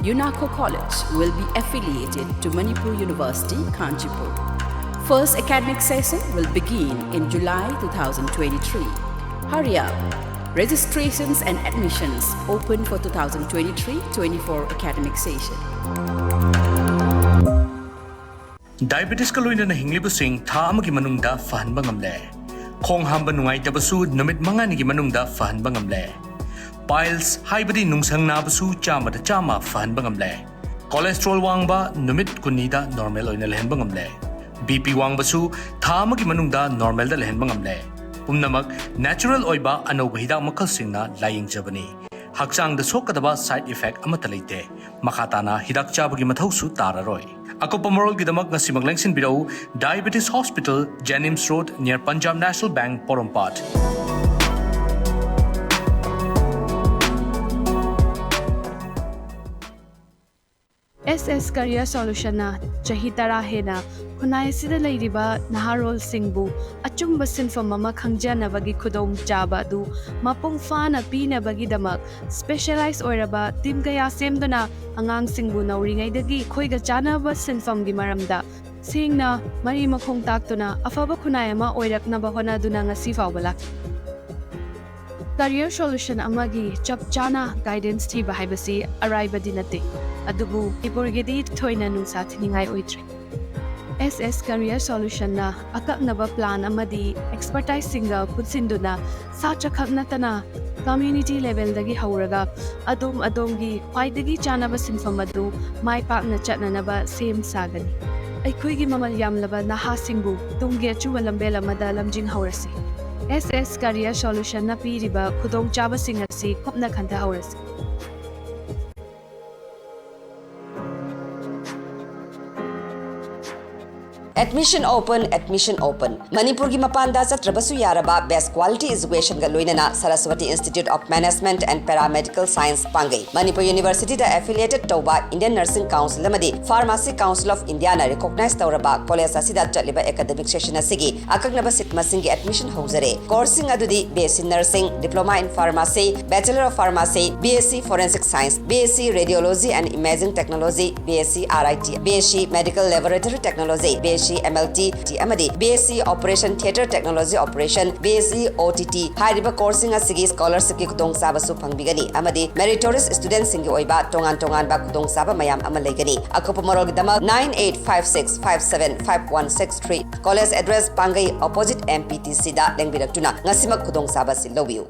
UNACO College will be affiliated to Manipur University, Kanchipur. First academic session will begin in July two thousand twenty-three. Hurry up! Registrations and admissions open for two thousand twenty-three twenty-four academic session. ꯗꯥꯏꯕꯦꯇꯤꯁꯀ ꯂꯣꯏꯅꯅ ꯍꯤꯡꯂꯤꯕꯁꯤꯡ ꯊꯥ ꯑꯃꯒꯤ ꯃꯅꯨꯡꯗ ꯐꯍꯟꯕ ꯉꯝꯂꯦ꯫ ꯈꯣꯡ ꯍꯥꯝꯕ ꯅꯨꯡꯉꯥꯏꯇꯕꯁꯨ ꯅꯨꯃꯤꯠ ꯃꯉꯥꯅꯤꯒꯤ ꯃꯅꯨꯡꯗ ꯐꯍꯟꯕ ꯉꯝꯂꯦ꯫ ꯄꯥꯏꯜꯁ ꯍꯥꯏꯕꯗꯤ ꯅꯨꯡꯁꯪ ꯅꯥꯕꯁꯨ ꯆꯥꯝꯃꯗ ꯆꯥꯝꯃ ꯐꯍꯟꯕ ꯉꯝꯂꯦ꯫ ꯀꯣꯂꯦꯁꯇ꯭ꯔꯣꯜ ꯋꯥꯡꯕ ꯅꯨꯃꯤꯠ ꯀꯨꯟꯅꯤꯗ ꯅꯣꯔꯃꯦꯜ ꯑꯣꯏꯅ ꯂꯩꯍꯟꯕ ꯉꯝꯂꯦ꯫ ꯕꯤ ꯄꯤ ꯋꯥꯡꯕꯁꯨ ꯊꯥ ꯑꯃꯒꯤ ꯃꯅꯨꯡꯗ ꯅꯣꯔꯃꯦꯜꯗ ꯂꯩꯍꯟꯕ ꯉꯝꯂꯦ꯫ ꯄꯨꯝꯅꯃꯛ ꯅꯦꯆꯔꯦꯜ ꯑꯣꯏꯕ ꯑꯅꯧꯕ ꯍꯤꯗꯥꯛ ꯃꯈꯜꯁꯤꯡꯅ ꯂꯥꯌꯦꯡꯖꯕꯅꯤ꯫ ꯍꯛꯆꯥꯡꯗ ꯁꯣꯛꯀꯗꯕ ꯁꯥꯏꯗ ꯏꯐꯦꯛ ꯑꯃꯠꯇ ꯂꯩꯇꯦ꯫ ꯃꯈꯥ ꯇꯥꯅ ꯍꯤꯗꯥꯛ ꯆꯥꯕꯒꯤ ꯃꯊꯧꯁꯨ ꯇꯥꯔꯔꯣꯏ꯫ ꯑꯀꯨꯞꯄ ꯃꯔꯣꯜꯒꯤꯗꯃꯛ ꯉꯁꯤꯃꯛ ꯂꯦꯡꯁꯤꯟꯕꯤꯔꯛꯎ, Diabetes Hospital, Janims Road, near Punjab National Bank, ꯄꯣꯔꯣꯝꯄꯥꯠ꯫ ꯑꯦꯁ ꯑꯦꯁ Career Solutionꯅ ꯆꯍꯤ ꯇꯔꯥ ꯍꯦꯟꯅ ꯈꯨꯟꯅꯥꯏ ꯑꯁꯤꯗ ꯂꯩꯔꯤꯕ ꯅꯍꯥꯔꯣꯜꯁꯤꯡꯕꯨ ꯑꯆꯨꯝꯕ ꯁꯤꯟꯐꯝ ꯑꯃ ꯈꯪꯖꯅꯕꯒꯤ ꯈꯨꯗꯣꯡꯆꯥꯕ ꯑꯗꯨ ꯃꯄꯨꯡ ꯐꯥꯅ ꯄꯤꯅꯕꯒꯤꯗꯃꯛ specialize ꯑꯣꯏꯔꯕ team ꯀꯌꯥ ꯁꯦꯝꯗꯨꯅ ꯑꯉꯥꯡꯁꯤꯡꯕꯨ ꯅꯧꯔꯤꯉꯩꯗꯒꯤ ꯑꯩꯈꯣꯏꯒ ꯆꯥꯟꯅꯕ ꯁꯤꯟꯐꯝꯒꯤ ꯃꯔꯝꯗ ꯁꯦꯡꯅ ꯃꯔꯤ ꯃꯈꯣꯡ ꯇꯥꯛꯇꯨꯅ ꯑꯐꯕ ꯈꯨꯟꯅꯥꯏ ꯑꯃ ꯑꯣꯏꯔꯛꯅꯕ ꯍꯣꯠꯅꯗꯨꯅ ꯉꯁꯤ ꯐꯥꯎꯕ ꯂꯥꯛꯂꯤ꯫ Career Solution ꯑꯃꯒꯤ ꯆꯞ ꯆꯥꯅ guidance ꯊꯤꯕ ꯍꯥꯏꯕꯁꯤ ꯑꯔꯥꯏꯕꯗꯤ ꯅꯠꯇꯦ, ꯑꯗꯨꯕꯨ ꯃꯅꯤꯄꯨꯔꯒꯤꯗꯤ ꯊꯣꯏꯅ ꯅꯨꯡꯁꯥ ꯊꯤꯅꯤꯡꯉꯥꯏ ꯑꯣꯏꯗ꯭ꯔꯦ꯫ ꯑꯦꯁ ꯑꯦꯁ Career Solutionꯅ ꯑꯀꯛꯅꯕ plan ꯑꯃꯗꯤ expertiseꯁꯤꯡꯒ ꯄꯨꯟꯁꯤꯟꯗꯨꯅ ꯁꯥꯇ꯭ꯔꯈꯛ ꯅꯠꯇꯅ community levelꯗꯒꯤ ꯍꯧꯔꯒ ꯑꯗꯣꯝ ꯑꯗꯣꯝꯒꯤ ꯈ꯭ꯋꯥꯏꯗꯒꯤ ꯆꯥꯅꯕ ꯁꯤꯟꯐꯝ ꯑꯗꯨ ꯃꯥꯏ ꯄꯥꯛꯅ ꯆꯠꯅꯅꯕ ꯁꯦꯝ ꯁꯥꯒꯅꯤ꯫ ꯑꯩꯈꯣꯏꯒꯤ ꯃꯃꯜ ꯌꯥꯝꯂꯕ ꯅꯍꯥꯁꯤꯡꯕꯨ ꯇꯨꯡꯒꯤ ꯑꯆꯨꯝꯕ ꯂꯝꯕꯦꯜ ꯑꯃꯗ ꯂꯝꯖꯤꯡꯍꯧꯔꯁꯤ꯫ ꯑꯦꯁ ꯑꯦꯁ Career Solutionꯅ ꯄꯤꯔꯤꯕ ꯈꯨꯗꯣꯡꯆꯥꯕꯁꯤꯡ ꯑꯁꯤ ꯀꯨꯞꯅ ꯈꯟꯊꯍꯧꯔꯁꯤ꯫ Admission open, admission open. ꯃꯅꯤꯄꯨꯔꯒꯤ ꯃꯄꯥꯟꯗ ꯆꯠꯇ꯭ꯔꯕꯁꯨ ꯌꯥꯔꯕ best quality educationꯒ ꯂꯣꯏꯅꯅ Saraswati Institute of Management and Paramedical Science ꯄꯥꯡꯒꯩ꯫ Manipur Universityꯗ affiliated ꯇꯧꯕ Indian Nursing Council ꯑꯃꯗꯤ Pharmacy Council of Indiaꯅ recognize ꯇꯧꯔꯕ college ꯑꯁꯤꯗ ꯆꯠꯂꯤꯕ academic session ꯑꯁꯤꯒꯤ ꯑꯀꯛꯅꯕ seat ꯃꯁꯤꯡꯒꯤ admission ꯍꯧꯖꯔꯦ꯫ Courseꯁꯤꯡ ꯑꯗꯨꯗꯤ B S C Nursing, Diploma in Pharmacy, Bachelor of Pharmacy, B S C Forensic Science, B S C Radiology and Imaging Technology, B S C R I T, B S C Medical Laboratory Technology, B S C M L T ꯑꯃꯗꯤ B S C Operation Theatre Technology Operation, B S C O T T ꯍꯥꯏꯔꯤꯕ courseꯁꯤꯡ ꯑꯁꯤꯒꯤ scholarshipꯀꯤ ꯈꯨꯗꯣꯡꯆꯥꯕꯁꯨ ꯐꯪꯕꯤꯒꯅꯤ ꯑꯃꯗꯤ meritorious studentꯁꯤꯡꯒꯤ ꯑꯣꯏꯕ ꯇꯣꯉꯥꯟ ꯇꯣꯉꯥꯟꯕ ꯈꯨꯗꯣꯡꯆꯥꯕ ꯃꯌꯥꯝ ꯑꯃ ꯂꯩꯒꯅꯤ꯫ ꯑꯀꯨꯞꯄ ꯃꯔꯣꯜꯒꯤꯗꯃꯛ nine eight five six five seven five one six three꯫ College address ꯄꯥꯡꯒꯩ opposite M P T Cꯗ ꯂꯦꯡꯕꯤꯔꯛꯇꯨꯅ ꯉꯁꯤꯃꯛ ꯈꯨꯗꯣꯡꯆꯥꯕ ꯑꯁꯤ ꯂꯧꯕꯤꯌꯨ꯫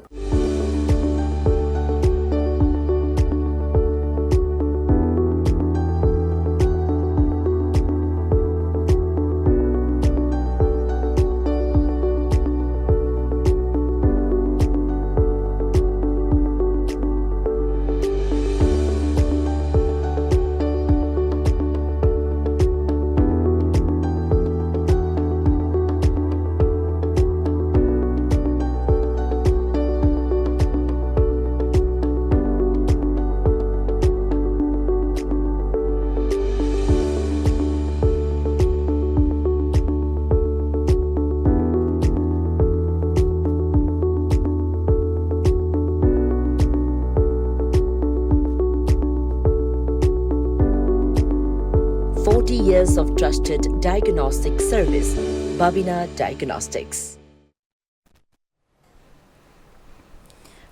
forty years of trusted diagnostic service, Babina Diagnostics.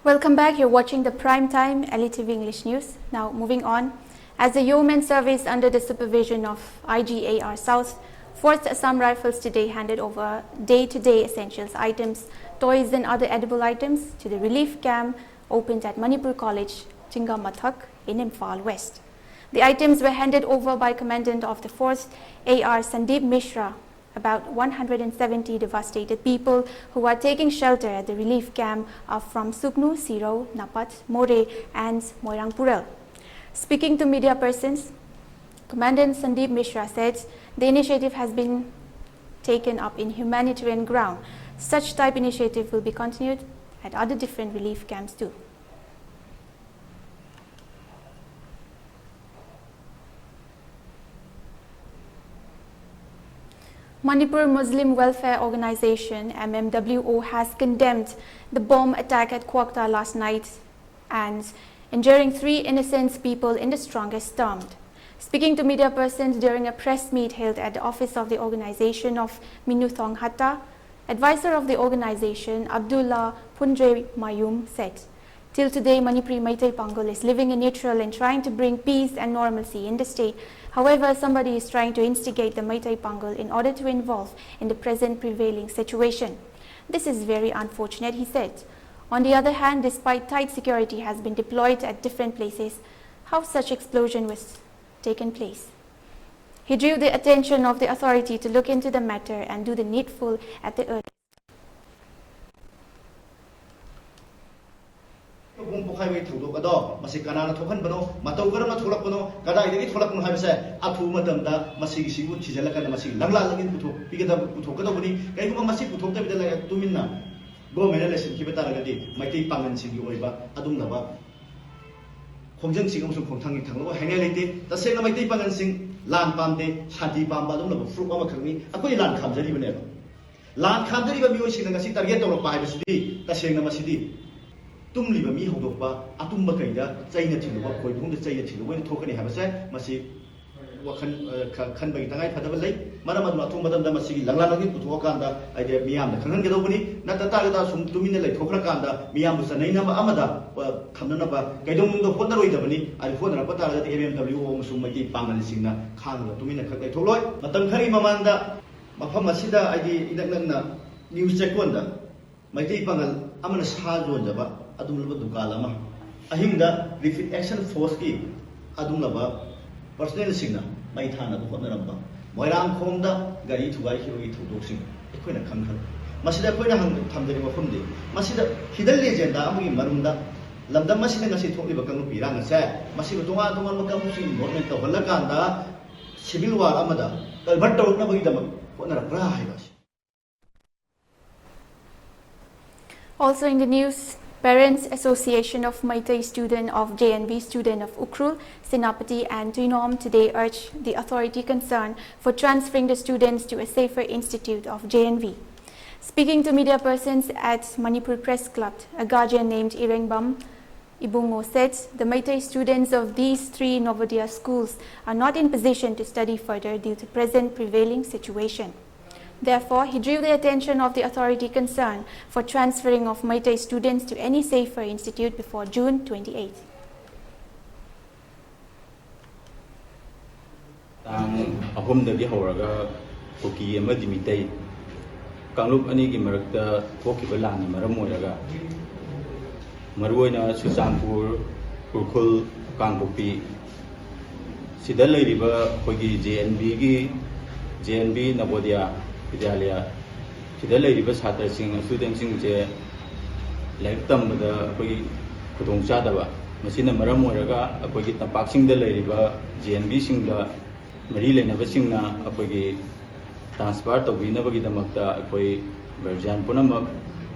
Welcome back. You're watching the Prime Time L E T V English News. Now, moving on. As the yeoman service under the supervision of I G A R South, Fourth Assam Rifles today handed over day-to-day essentials items, toys and other edible items to the relief camp opened at Manipur College, Chingamathak in Imphal West. The items were handed over by Commandant of the Fourth A R Sandeep Mishra. About one hundred seventy devastated people who are taking shelter at the relief camp are from Sugnu, Siro, Napat, More, and Moirang Purel. Speaking to media persons, Commandant Sandeep Mishra said the initiative has been taken up in humanitarian ground. Such type initiative will be continued at other different relief camps too. Manipur Muslim Welfare Organization, M M W O, has condemned the bomb attack at Kwakta last night and injuring three innocent people in the strongest term. Speaking to media persons during a press meet held at the office of the organization of Minuthong Hatta, advisor of the organization, Abdullah Punjay Mayum, said, "Till today, Manipuri Meitei Pangal is living in neutral and trying to bring peace and normalcy in the state. However, somebody is trying to instigate the Meitei Pangal in order to involve in the present prevailing situation. This is very unfortunate," he said. On the other hand, despite tight security has been deployed at different places, how such explosion was taken place. He drew the attention of the authority to look into the matter and do the needful at the earliest. ꯃꯄꯨꯡ ꯄꯣꯛꯈꯥꯏꯕꯒꯤ ꯊꯧꯗꯣꯛ ꯑꯗꯣ ꯃꯁꯤ ꯀꯅꯥꯅ ꯊꯣꯛꯍꯟꯕꯅꯣ, ꯃꯇꯧ ꯀꯔꯝꯅ ꯊꯣꯛꯂꯛꯄꯅꯣ, ꯀꯗꯥꯏꯗꯒꯤ ꯊꯣꯛꯂꯛꯄꯅꯣ ꯍꯥꯏꯕꯁꯦ ꯑꯊꯨꯕ ꯃꯇꯝꯗ ꯃꯁꯤꯒꯤꯁꯤꯕꯨ ꯊꯤꯖꯤꯜꯂꯀꯥꯟꯗ ꯃꯁꯤ ꯂꯪꯂꯥ ꯂꯪꯏꯟ ꯄꯨꯊꯣꯛꯄꯤꯒꯗꯕ, ꯄꯨꯊꯣꯛꯀꯗꯧꯕꯅꯤ꯫ ꯀꯔꯤꯒꯨꯝꯕ ꯃꯁꯤ ꯄꯨꯊꯣꯛꯇꯕꯤꯗ ꯂꯩꯔ ꯇꯨꯃꯤꯟꯅ ꯒꯣꯔꯃꯦꯟꯅ ꯂꯩꯁꯤꯟꯈꯤꯕ ꯇꯥꯔꯒꯗꯤ ꯃꯩꯇꯩ ꯄꯥꯡꯒꯜꯁꯤꯡꯒꯤ ꯑꯣꯏꯕ ꯑꯗꯨꯒꯨꯝꯂꯕ ꯈꯣꯡꯖꯪꯁꯤꯡ ꯑꯃꯁꯨꯡ ꯈꯣꯡꯊꯥꯡꯒꯤ ꯊꯥꯡꯂꯣꯏ ꯍꯥꯏꯅꯤꯡꯉꯥꯏ ꯂꯩꯇꯦ꯫ ꯇꯁꯦꯡꯅ ꯃꯩꯇꯩ ꯄꯥꯡꯒꯜꯁꯤꯡ ꯂꯥꯟ ꯄꯥꯝꯗꯦ, ꯁꯥꯟꯇꯤ ꯄꯥꯝꯕ ꯑꯗꯨꯒꯨꯝꯂꯕ ꯐꯨꯔꯨꯞ ꯑꯃꯈꯛꯅꯤ꯫ ꯑꯩꯈꯣꯏ ꯂꯥꯟ ꯈꯥꯝꯖꯔꯤꯕꯅꯦꯕ꯫ ꯂꯥꯟ ꯈꯥꯝꯖꯔꯤꯕ ꯃꯤꯑꯣꯏꯁꯤꯡꯅ ꯉꯁꯤ ꯇꯥꯔꯒꯦꯠ ꯇꯧꯔꯛꯄ ꯍꯥꯏꯕꯁꯤꯗꯤ ꯇꯁꯦꯡꯅ ꯃꯁꯤꯗꯤ ꯇꯨꯝꯂꯤꯕ ꯃꯤ ꯍꯧꯗꯣꯛꯄ, ꯑꯇꯨꯝꯕ ꯀꯩꯗ ꯆꯩꯅ ꯊꯤꯜꯂꯨꯕ, ꯈꯣꯏꯕꯨꯝꯗ ꯆꯩꯅ ꯊꯤꯜꯂꯨꯕ ꯑꯣꯏꯅ ꯊꯣꯛꯀꯅꯤ ꯍꯥꯏꯕꯁꯦ ꯃꯁꯤ ꯋꯥꯈꯜ ꯈꯟꯕꯒꯤ ꯇꯉꯥꯏ ꯐꯗꯕ ꯂꯩ꯫ ꯃꯔꯝ ꯑꯗꯨꯅ ꯑꯊꯨꯕ ꯃꯇꯝꯗ ꯃꯁꯤꯒꯤ ꯂꯪꯂꯥ ꯂꯪꯁꯤꯟ ꯄꯨꯊꯣꯛꯑꯀꯥꯟꯗ ꯍꯥꯏꯗꯤ ꯃꯤꯌꯥꯝꯗ ꯈꯪꯍꯟꯒꯗꯧꯕꯅꯤ꯫ ꯅꯠꯇ ꯇꯥꯔꯒꯗꯤ ꯑꯁꯨꯝ ꯇꯨꯃꯤꯟꯅ ꯂꯩꯊꯣꯛꯈ꯭ꯔꯀꯥꯟꯗ ꯃꯤꯌꯥꯝꯕꯨ ꯆꯟꯅꯩꯅꯕ ꯑꯃꯗ ꯊꯝꯅꯅꯕ ꯀꯩꯗꯧꯅꯨꯡꯗ ꯍꯣꯠꯅꯔꯣꯏꯗꯕꯅꯤ꯫ ꯑꯗꯨ ꯍꯣꯠꯅꯔꯛꯄ ꯇꯥꯔꯒꯗꯤ ꯑꯦꯝ ꯑꯦꯝ ꯗꯕ꯭ꯂꯤꯎ ꯑꯣ ꯑꯃꯁꯨꯡ ꯃꯩꯇꯩ ꯄꯥꯉꯜꯁꯤꯡꯅ ꯈꯥꯡꯉꯒ ꯇꯨꯃꯤꯟꯅ ꯈꯛ ꯂꯩꯊꯣꯛꯂꯣꯏ꯫ ꯃꯇꯝ ꯈꯔꯒꯤ ꯃꯃꯥꯡꯗ ꯃꯐꯝ ꯑꯁꯤꯗ ꯍꯥꯏꯗꯤ ꯏꯅꯛ ꯅꯛꯅ ꯅ꯭ꯌꯨꯁ ꯆꯦꯛꯀꯣꯟꯗ ꯃꯩꯇꯩ ꯄꯥꯉꯜ ꯑꯃꯅ ꯁꯥ ꯌꯣꯟꯖꯕ ꯑꯗꯨꯒꯨꯝꯂꯕ ꯗꯨꯀꯥꯟ ꯑꯃ ꯑꯍꯤꯡꯗ ꯔꯦꯄꯤꯗ ꯑꯦꯛꯁꯟ ꯐꯣꯔꯁꯀꯤ ꯑꯗꯨꯒꯨꯝꯂꯕ ꯄꯔꯁꯅꯦꯜꯁꯤꯡꯅ ꯃꯩ ꯊꯥꯅꯕ ꯍꯣꯠꯅꯔꯝꯕ, ꯃꯣꯏꯔꯥꯡꯈꯣꯝꯗ ꯒꯥꯔꯤ ꯊꯨꯒꯥꯏꯈꯤꯕꯒꯤ ꯊꯧꯗꯣꯛꯁꯤꯡ ꯑꯩꯈꯣꯏꯅ ꯈꯪꯈ꯭ꯔꯦ꯫ ꯃꯁꯤꯗ ꯑꯩꯈꯣꯏꯅ ꯊꯝꯖꯔꯤꯕ ꯋꯥꯐꯝꯗꯤ ꯃꯁꯤꯗ ꯍꯤꯗꯟ ꯑꯦꯖꯦꯟꯗꯥ ꯑꯃꯒꯤ ꯃꯔꯨꯝꯗ ꯂꯝꯗꯝ ꯑꯁꯤꯗ ꯉꯁꯤ ꯊꯣꯛꯂꯤꯕ ꯀꯥꯡꯂꯨꯞꯀꯤ ꯏꯔꯥꯡ ꯑꯁꯦ ꯃꯁꯤꯕꯨ ꯇꯣꯉꯥꯟ ꯇꯣꯉꯥꯟꯕ ꯀꯥꯡꯂꯨꯞꯁꯤꯡ ꯏꯟꯚꯣꯜꯚꯃꯦꯟ ꯇꯧꯍꯜꯂꯀꯥꯟꯗ ꯁꯤꯚꯤꯜ ꯋꯥꯔ ꯑꯃꯗ ꯀꯟꯚꯔꯠ ꯇꯧꯔꯛꯅꯕꯒꯤꯗꯃꯛ ꯍꯣꯠꯅꯔꯛꯄ꯭ꯔꯥ ꯍꯥꯏꯕ ꯑꯁꯤ꯫ Also in the news, Parents Association of Meitei Student of J N V Student of Ukhrul, Senapati and Tuinom today urged the authority concerned for transferring the students to a safer institute of J N V. Speaking to media persons at Manipur Press Club, a guardian named Irengbam Ibungo said the Meitei students of these three Navodaya schools are not in position to study further due to present prevailing situation. Therefore, he drew the attention of the authority concerned for transferring of Meitei students to any safer institute before June twenty-eight. ꯇꯥꯡ ꯑꯍꯨꯝꯗꯒꯤ ꯍꯧꯔꯒ ꯀꯨꯀꯤ ꯑꯃꯗꯤ ꯃꯤꯇꯩ ꯀꯥꯡꯂꯨꯞ ꯑꯅꯤꯒꯤ ꯃꯔꯛꯇ ꯊꯣꯛꯈꯤꯕ ꯂꯥꯟꯅ ꯃꯔꯝ ꯑꯣꯏꯔꯒ ꯃꯔꯨꯑꯣꯏꯅ ꯆꯨꯔꯆꯥꯟꯄꯨꯔ, ꯎꯈ꯭ꯔꯨꯜ, ꯀꯥꯡꯄꯣꯛꯄꯤ ꯁꯤꯗ ꯂꯩꯔꯤꯕ ꯑꯩꯈꯣꯏꯒꯤ ꯖꯦ ꯑꯦꯟ ꯕꯤꯒꯤ J N B Navodaya Vidyalaya ꯁꯤꯗ ꯂꯩꯔꯤꯕ ꯁꯥꯇ꯭ꯔꯁꯤꯡ ꯏꯁꯇꯨꯗꯦꯟꯁꯤꯡꯁꯦ ꯂꯥꯏꯔꯤꯛ ꯇꯝꯕꯗ ꯑꯩꯈꯣꯏꯒꯤ ꯈꯨꯗꯣꯡꯆꯥꯗꯕ ꯃꯁꯤꯅ ꯃꯔꯝ ꯑꯣꯏꯔꯒ ꯑꯩꯈꯣꯏꯒꯤ ꯇꯝꯄꯥꯛꯁꯤꯡꯗ ꯂꯩꯔꯤꯕ ꯖꯦ ꯑꯦꯟ ꯕꯤꯁꯤꯡꯗ ꯃꯔꯤ ꯂꯩꯅꯕꯁꯤꯡꯅ ꯑꯩꯈꯣꯏꯒꯤ ꯇ꯭ꯔꯥꯟꯁꯐꯔ ꯇꯧꯕꯤꯅꯕꯒꯤꯗꯃꯛꯇ ꯑꯩꯈꯣꯏ ꯒꯥꯔꯖꯤꯌꯥꯟ ꯄꯨꯝꯅꯃꯛ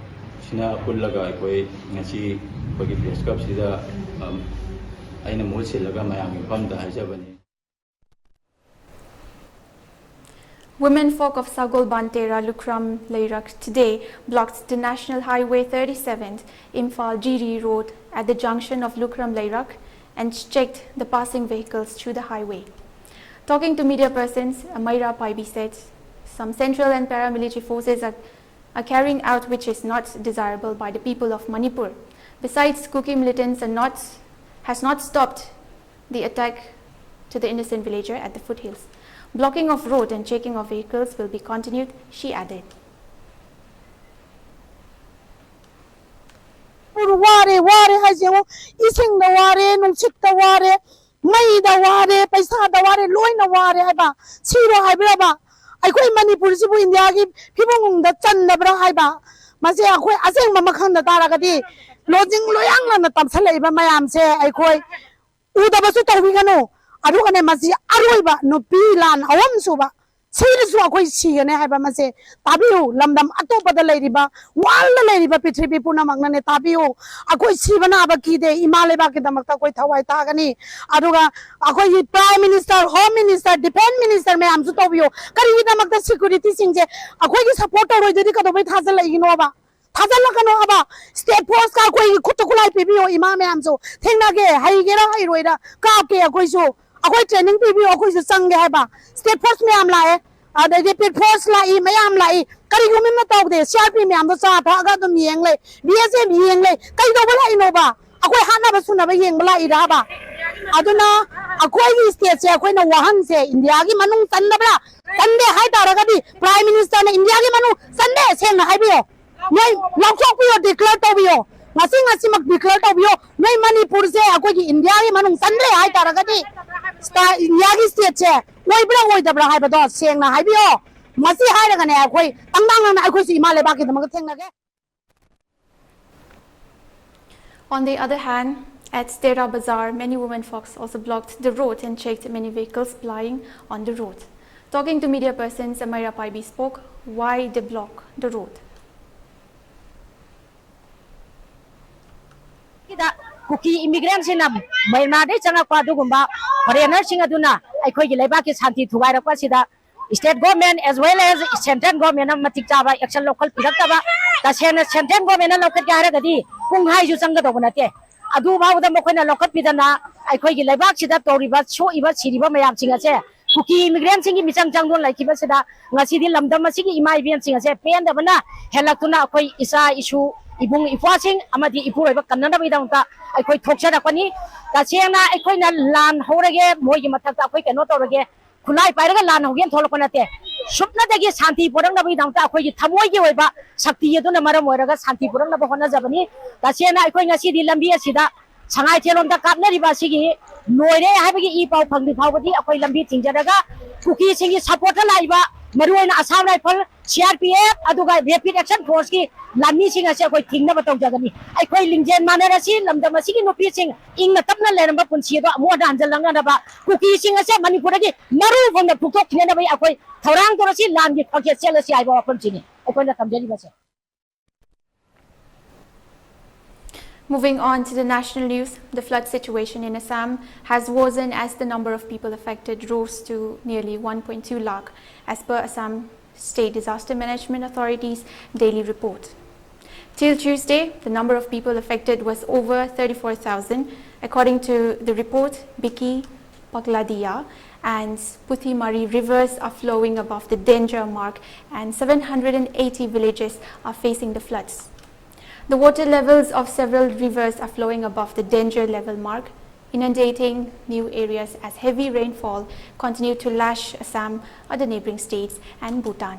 ꯁꯤꯅ ꯄꯨꯜꯂꯒ ꯑꯩꯈꯣꯏ ꯉꯁꯤ ꯑꯩꯈꯣꯏꯒꯤ ꯄ꯭ꯔꯦꯁ ꯀ꯭ꯂꯕꯁꯤꯗ ꯑꯩꯅ ꯃꯍꯨꯠ ꯁꯤꯜꯂꯒ ꯃꯌꯥꯝꯒꯤ ꯃꯐꯝꯗ ꯍꯥꯏꯖꯕꯅꯤ꯫ Women folk of Sagol Bantera Lukram Leirak today blocked the National Highway thirty-seven, Imphal Jiri Road at the junction of Lukram Leirak and checked the passing vehicles through the highway. Talking to media persons, Amaira Paibi said some central and paramilitary forces are, are carrying out which is not desirable by the people of Manipur. Besides, Kuki militants are not, has not stopped the attack to the innocent villager at the foothills. Blocking of road and checking of vehicles will be continued, she added. ꯋꯥꯔꯦ ꯋꯥꯔꯦ ꯍꯥꯏꯁꯦ ꯌꯦꯡꯉꯣ, ꯏꯁꯤꯡꯗ ꯋꯥꯔꯦ, ꯅꯨꯡꯁꯤꯠꯇ ꯋꯥꯔꯦ, ꯃꯩꯗ ꯋꯥꯔꯦ, ꯄꯩꯁꯥꯗ ꯋꯥꯔꯦ, ꯂꯣꯏꯅ ꯋꯥꯔꯦ ꯍꯥꯏꯕ꯫ ꯁꯤꯔꯣ ꯍꯥꯏꯕ꯭ꯔꯕ? ꯑꯩꯈꯣꯏ ꯃꯅꯤꯄꯨꯔꯁꯤꯕꯨ ꯏꯟꯗꯤꯌꯥꯒꯤ ꯐꯤꯕꯝꯗ ꯆꯟꯗꯕ꯭ꯔꯥ ꯍꯥꯏꯕ? ꯃꯁꯦ ꯑꯩꯈꯣꯏ ꯑꯁꯦꯡꯕ ꯑꯃ ꯈꯪꯗ ꯇꯥꯔꯒꯗꯤ ꯂꯣꯖꯤꯡ ꯂꯣꯌꯥꯡꯂꯅ ꯇꯝꯁꯤꯜꯂꯛꯏꯕ ꯃꯌꯥꯝꯁꯦ ꯑꯩꯈꯣꯏ ꯎꯗꯕꯁꯨ ꯇꯧꯕꯤꯒꯅꯨ꯫ ꯑꯗꯨꯒꯅꯦ, ꯃꯁꯤ ꯑꯔꯣꯏꯕ ꯅꯨꯄꯤ ꯂꯥꯟ ꯑꯍꯨꯝ ꯁꯨꯕ, ꯁꯤꯔꯁꯨ ꯑꯩꯈꯣꯏ ꯁꯤꯒꯅꯤ ꯍꯥꯏꯕ ꯃꯁꯦ ꯇꯥꯕꯤꯌꯨ꯫ ꯂꯝꯗꯝ ꯑꯇꯣꯞꯄꯗ ꯂꯩꯔꯤꯕ, ꯋꯥꯔꯜꯗ ꯂꯩꯔꯤꯕ ꯄ꯭ꯔꯤꯊꯤꯕꯤ ꯄꯨꯝꯅꯃꯛꯅꯅꯦ ꯇꯥꯕꯤꯌꯨ꯫ ꯑꯩꯈꯣꯏ ꯁꯤꯕ ꯅꯥꯕ ꯀꯤꯗꯦ, ꯏꯃꯥ ꯂꯩꯕꯥꯛꯀꯤꯗꯃꯛꯇ ꯑꯩꯈꯣꯏ ꯊꯋꯥꯏ ꯇꯥꯒꯅꯤ꯫ ꯑꯗꯨꯒ ꯑꯩꯈꯣꯏꯒꯤ prime minister, home minister, defence minister ꯃꯌꯥꯝꯁꯨ ꯇꯧꯕꯤꯌꯨ꯫ ꯀꯔꯤꯒꯤꯗꯃꯛꯇ ꯁꯦꯀ꯭ꯌꯨꯔꯤꯇꯤꯁꯤꯡꯁꯦ ꯑꯩꯈꯣꯏꯒꯤ ꯁꯄꯣꯔꯠ ꯇꯧꯔꯣꯏꯗꯣꯏꯗꯤ ꯀꯩꯗꯧꯕꯩ ꯊꯥꯖꯤꯜꯂꯛꯏꯅꯣꯕ? ꯊꯥꯖꯤꯜꯂꯛꯀꯅꯣ ꯍꯥꯏꯕ꯫ ꯁ꯭ꯇꯦꯠ ꯐꯣꯔꯁꯀ ꯑꯩꯈꯣꯏꯒꯤ ꯈꯨꯠꯇ ꯈꯨꯠꯂꯥꯏ ꯄꯤꯕꯤꯌꯣ꯫ ꯏꯃꯥ ꯃꯌꯥꯝꯁꯨ ꯊꯦꯡꯅꯒꯦ, ꯍꯩꯒꯦꯔꯥ ꯍꯩꯔꯣꯏꯔꯥ ꯀꯥꯞꯀꯦ, ꯑꯩꯈꯣꯏꯁꯨ, ꯑꯩꯈꯣꯏ ꯇ꯭ꯔꯦꯅꯤꯡ ꯄꯤꯕꯤꯌꯣ, ꯑꯩꯈꯣꯏꯁꯨ ꯆꯪꯒꯦ ꯍꯥꯏꯕ꯫ ꯁ꯭ꯇꯦꯠ ꯐꯣꯔꯁ ꯃꯌꯥꯝ ꯂꯥꯛꯑꯦ, ꯑꯗꯩꯗꯤ ꯄꯦꯠ ꯐꯣꯔꯁ ꯂꯥꯛꯏ, ꯃꯌꯥꯝ ꯂꯥꯛꯏ, ꯀꯔꯤꯒꯨꯝꯕ ꯑꯃ ꯇꯧꯗꯦ꯫ ꯁꯤ ꯑꯥꯔ ꯄꯤ ꯃꯌꯥꯝꯗꯣ ꯆꯥ ꯊꯛꯑꯒ ꯑꯗꯨꯝ ꯌꯦꯡ ꯂꯩ, ꯕꯤ ꯑꯦꯁ ꯑꯦꯐ ꯌꯦꯡ ꯂꯩ, ꯀꯩꯗꯧꯕ ꯂꯥꯛꯏꯅꯣꯕ? ꯑꯩꯈꯣꯏ ꯍꯥꯠꯅꯕ ꯁꯨꯅꯕ ꯌꯦꯡꯕ ꯂꯥꯛꯏꯔꯕ? ꯑꯗꯨꯅ ꯑꯩꯈꯣꯏꯒꯤ ꯁ꯭ꯇꯦꯠꯁꯦ ꯑꯩꯈꯣꯏꯅ ꯋꯥꯍꯟꯁꯦ ꯏꯟꯗꯤꯌꯥꯒꯤ ꯃꯅꯨꯡ ꯆꯟꯗꯕ꯭ꯔꯥ? ꯆꯟꯗꯦ ꯍꯥꯏꯇꯥꯔꯒꯗꯤ ꯄ꯭ꯔꯥꯏꯝ ꯃꯤꯅꯤꯁꯇꯔꯅ ꯏꯟꯗꯤꯌꯥꯒꯤ ꯃꯅꯨꯡ ꯆꯟꯗꯦ ꯁꯦꯡꯅ ꯍꯥꯏꯕꯤꯌꯣ꯫ ꯅꯣꯏ ꯂꯥꯎꯊꯣꯛꯄꯤꯌꯣ, ꯗꯤꯀ꯭ꯂꯦꯌꯔ ꯇꯧꯕꯤꯌꯣ, ꯉꯁꯤ ꯉꯁꯤꯃꯛ ꯗꯤꯀ꯭ꯂꯦꯌꯔ ꯇꯧꯕꯤꯌꯣ꯫ ꯅꯣꯏ ꯃꯅꯤꯄꯨꯔꯁꯦ ꯑꯩꯈꯣꯏꯒꯤ ꯏꯟꯗꯤꯌꯥꯒꯤ ꯃꯅꯨꯡ ꯆꯟꯗ꯭ꯔꯦ ꯍꯥꯏꯇꯥꯔꯒꯗꯤ ꯁ꯭ꯇꯥ-, ꯏꯟꯗꯤꯌꯥꯒꯤ ꯁ꯭ꯇꯦꯠꯁꯦ ꯑꯣꯏꯕ꯭ꯔꯥ ꯑꯣꯏꯗꯕ꯭ꯔꯥ ꯍꯥꯏꯕꯗꯣ ꯁꯦꯡꯅ ꯍꯥꯏꯕꯤꯌꯣ꯫ ꯃꯁꯤ ꯍꯥꯏꯔꯒꯅꯦ ꯑꯩꯈꯣꯏ ꯇꯪꯗꯥꯡꯅꯅ ꯑꯩꯈꯣꯏꯁꯨ ꯏꯃꯥ ꯂꯩꯕꯥꯛꯀꯤꯗꯃꯛꯇ ꯊꯦꯡꯅꯒꯦ꯫ On the other hand, at Stera Bazaar, many women folks also blocked the road and checked many vehicles plying on the road. Talking to media persons, Amaira Paibi spoke why they block the road. ꯁꯤꯗ ꯀꯨꯀꯤ ꯏꯃꯤꯒ꯭ꯔꯦꯟꯁꯤꯡꯅ ꯃ꯭ꯌꯥꯟꯃꯥꯔꯗꯒꯤ ꯆꯪꯂꯛꯄ ꯑꯗꯨꯒꯨꯝꯕ ꯐꯣꯔꯦꯅꯔꯁꯤꯡ ꯑꯗꯨꯅ ꯑꯩꯈꯣꯏꯒꯤ ꯂꯩꯕꯥꯛꯀꯤ ꯁꯥꯟꯇꯤ ꯊꯨꯒꯥꯏꯔꯛꯄ ꯑꯁꯤꯗ state government as well as central government ꯑꯃ ꯃꯇꯤꯛ ꯆꯥꯕ action ꯂꯧꯈꯠꯄꯤꯔꯛꯇꯕ꯫ ꯇꯁꯦꯡꯅ central governmentꯅ ꯂꯧꯈꯠꯀꯦ ꯍꯥꯏꯔꯒꯗꯤ ꯄꯨꯡ ꯍꯥꯏꯁꯨ ꯆꯪꯒꯗꯧꯕ ꯅꯠꯇꯦ꯫ ꯑꯗꯨ ꯐꯥꯎꯕꯗ ꯃꯈꯣꯏꯅ ꯂꯧꯈꯠꯄꯤꯗꯅ ꯑꯩꯈꯣꯏꯒꯤ ꯂꯩꯕꯥꯛꯁꯤꯗ ꯇꯧꯔꯤꯕ ꯁꯣꯛꯏꯕ ꯁꯤꯔꯤꯕ ꯃꯌꯥꯝꯁꯤꯡ ꯑꯁꯦ ꯀꯨꯀꯤ ꯏꯃꯤꯒ꯭ꯔꯦꯟꯁꯤꯡꯒꯤ ꯃꯤꯆꯪ ꯆꯪꯗꯨꯅ ꯂꯩꯈꯤꯕꯁꯤꯗ ꯉꯁꯤꯗꯤ ꯂꯝꯗꯝ ꯑꯁꯤꯒꯤ ꯏꯃꯥ ꯏꯕꯦꯟꯁꯤꯡ ꯑꯁꯦ ꯄꯦꯟꯗꯕꯅ ꯍꯦꯜꯂꯛꯇꯨꯅ ꯑꯩꯈꯣꯏ ꯏꯆꯥ ꯏꯁꯨ, ꯏꯕꯨꯡ ꯏꯄ꯭ꯋꯥꯁꯤꯡ ꯑꯃꯗꯤ ꯏꯄꯨꯔꯣꯏꯕ ꯀꯟꯅꯅꯕꯒꯤꯗꯃꯛꯇ ꯑꯩꯈꯣꯏ ꯊꯣꯛꯆꯔꯛꯄꯅꯤ꯫ ꯇꯁꯦꯡꯅ ꯑꯩꯈꯣꯏꯅ ꯂꯥꯟ ꯍꯧꯔꯒꯦ, ꯃꯣꯏꯒꯤ ꯃꯊꯛꯇ ꯑꯩꯈꯣꯏ ꯀꯩꯅꯣ ꯇꯧꯔꯒꯦ, ꯈꯨꯠꯂꯥꯏ ꯄꯥꯏꯔꯒ ꯂꯥꯟ ꯍꯧꯒꯦꯅ ꯊꯣꯛꯂꯛꯄ ꯅꯠꯇꯦ꯫ ꯁꯨꯞꯅꯇꯒꯤ ꯁꯥꯟꯇꯤ ꯄꯨꯔꯛꯅꯕꯒꯤꯗꯃꯛꯇ ꯑꯩꯈꯣꯏꯒꯤ ꯊꯃꯣꯏꯒꯤ ꯑꯣꯏꯕ ꯁꯛꯇꯤ ꯑꯗꯨꯅ ꯃꯔꯝ ꯑꯣꯏꯔꯒ ꯁꯥꯟꯇꯤ ꯄꯨꯔꯛꯅꯕ ꯍꯣꯠꯅꯖꯕꯅꯤ꯫ ꯇꯁꯦꯡꯅ ꯑꯩꯈꯣꯏ ꯉꯁꯤꯗꯤ ꯂꯝꯕꯤ ꯑꯁꯤꯗ ꯁꯉꯥꯏꯊꯦꯜꯂꯣꯝꯗ ꯀꯥꯞꯅꯔꯤꯕ ꯑꯁꯤꯒꯤ ꯂꯣꯏꯔꯦ ꯍꯥꯏꯕꯒꯤ ꯏ ꯄꯥꯎ ꯐꯪꯗ꯭ꯔꯤ ꯐꯥꯎꯕꯗꯤ ꯑꯩꯈꯣꯏ ꯂꯝꯕꯤ ꯊꯤꯡꯖꯔꯒ ꯀꯨꯀꯤꯁꯤꯡꯒꯤ ꯁꯄꯣꯔꯠꯇ ꯂꯥꯛꯏꯕ ꯃꯔꯨꯑꯣꯏꯅ Assam rifle, C R P F ꯑꯗꯨꯒ ꯔꯦꯄꯤꯗ ꯑꯦꯛꯁꯟ ꯐꯣꯔꯁꯀꯤ ꯂꯥꯟꯃꯤꯁꯤꯡ ꯑꯁꯦ ꯑꯩꯈꯣꯏ ꯊꯤꯡꯅꯕ ꯇꯧꯖꯒꯅꯤ꯫ ꯑꯩꯈꯣꯏ ꯂꯤꯡꯖꯦꯜ ꯃꯥꯟꯅꯔꯁꯤ, ꯂꯝꯗꯝ ꯑꯁꯤꯒꯤ ꯅꯨꯄꯤꯁꯤꯡ ꯏꯪꯅ ꯇꯞꯅ ꯂꯩꯔꯝꯕ ꯄꯨꯟꯁꯤ ꯑꯗꯣ ꯑꯃꯨꯛ ꯍꯟꯅ ꯍꯟꯖꯤꯜꯂꯛꯅꯅꯕ ꯀꯨꯀꯤꯁꯤꯡ ꯑꯁꯦ ꯃꯅꯤꯄꯨꯔꯗꯒꯤ ꯃꯔꯨ ꯐꯪꯅ ꯐꯨꯛꯇꯣꯛꯈꯤꯅꯅꯕꯒꯤ ꯑꯩꯈꯣꯏ ꯊꯧꯔꯥꯡ ꯇꯧꯔꯁꯤ, ꯂꯥꯟꯒꯤ ꯐꯛꯆꯦꯠ ꯁꯦꯠꯂꯁꯤ ꯍꯥꯏꯕ ꯋꯥꯐꯝꯁꯤꯅꯤ ꯑꯩꯈꯣꯏꯅ ꯊꯝꯖꯔꯤꯕꯁꯦ꯫ Moving on to the national news, the flood situation in Assam has worsened as the number of people affected rose to nearly one point two lakh, as per Assam State Disaster Management Authority's daily report. Till Tuesday, the number of people affected was over thirty-four thousand. According to the report, Biki, Pakladia, and Puthimari rivers are flowing above the danger mark, and seven hundred and eighty villages are facing the floods. The water levels of several rivers are flowing above the danger level mark, inundating new areas as heavy rainfall continued to lash Assam, other neighboring states, and Bhutan.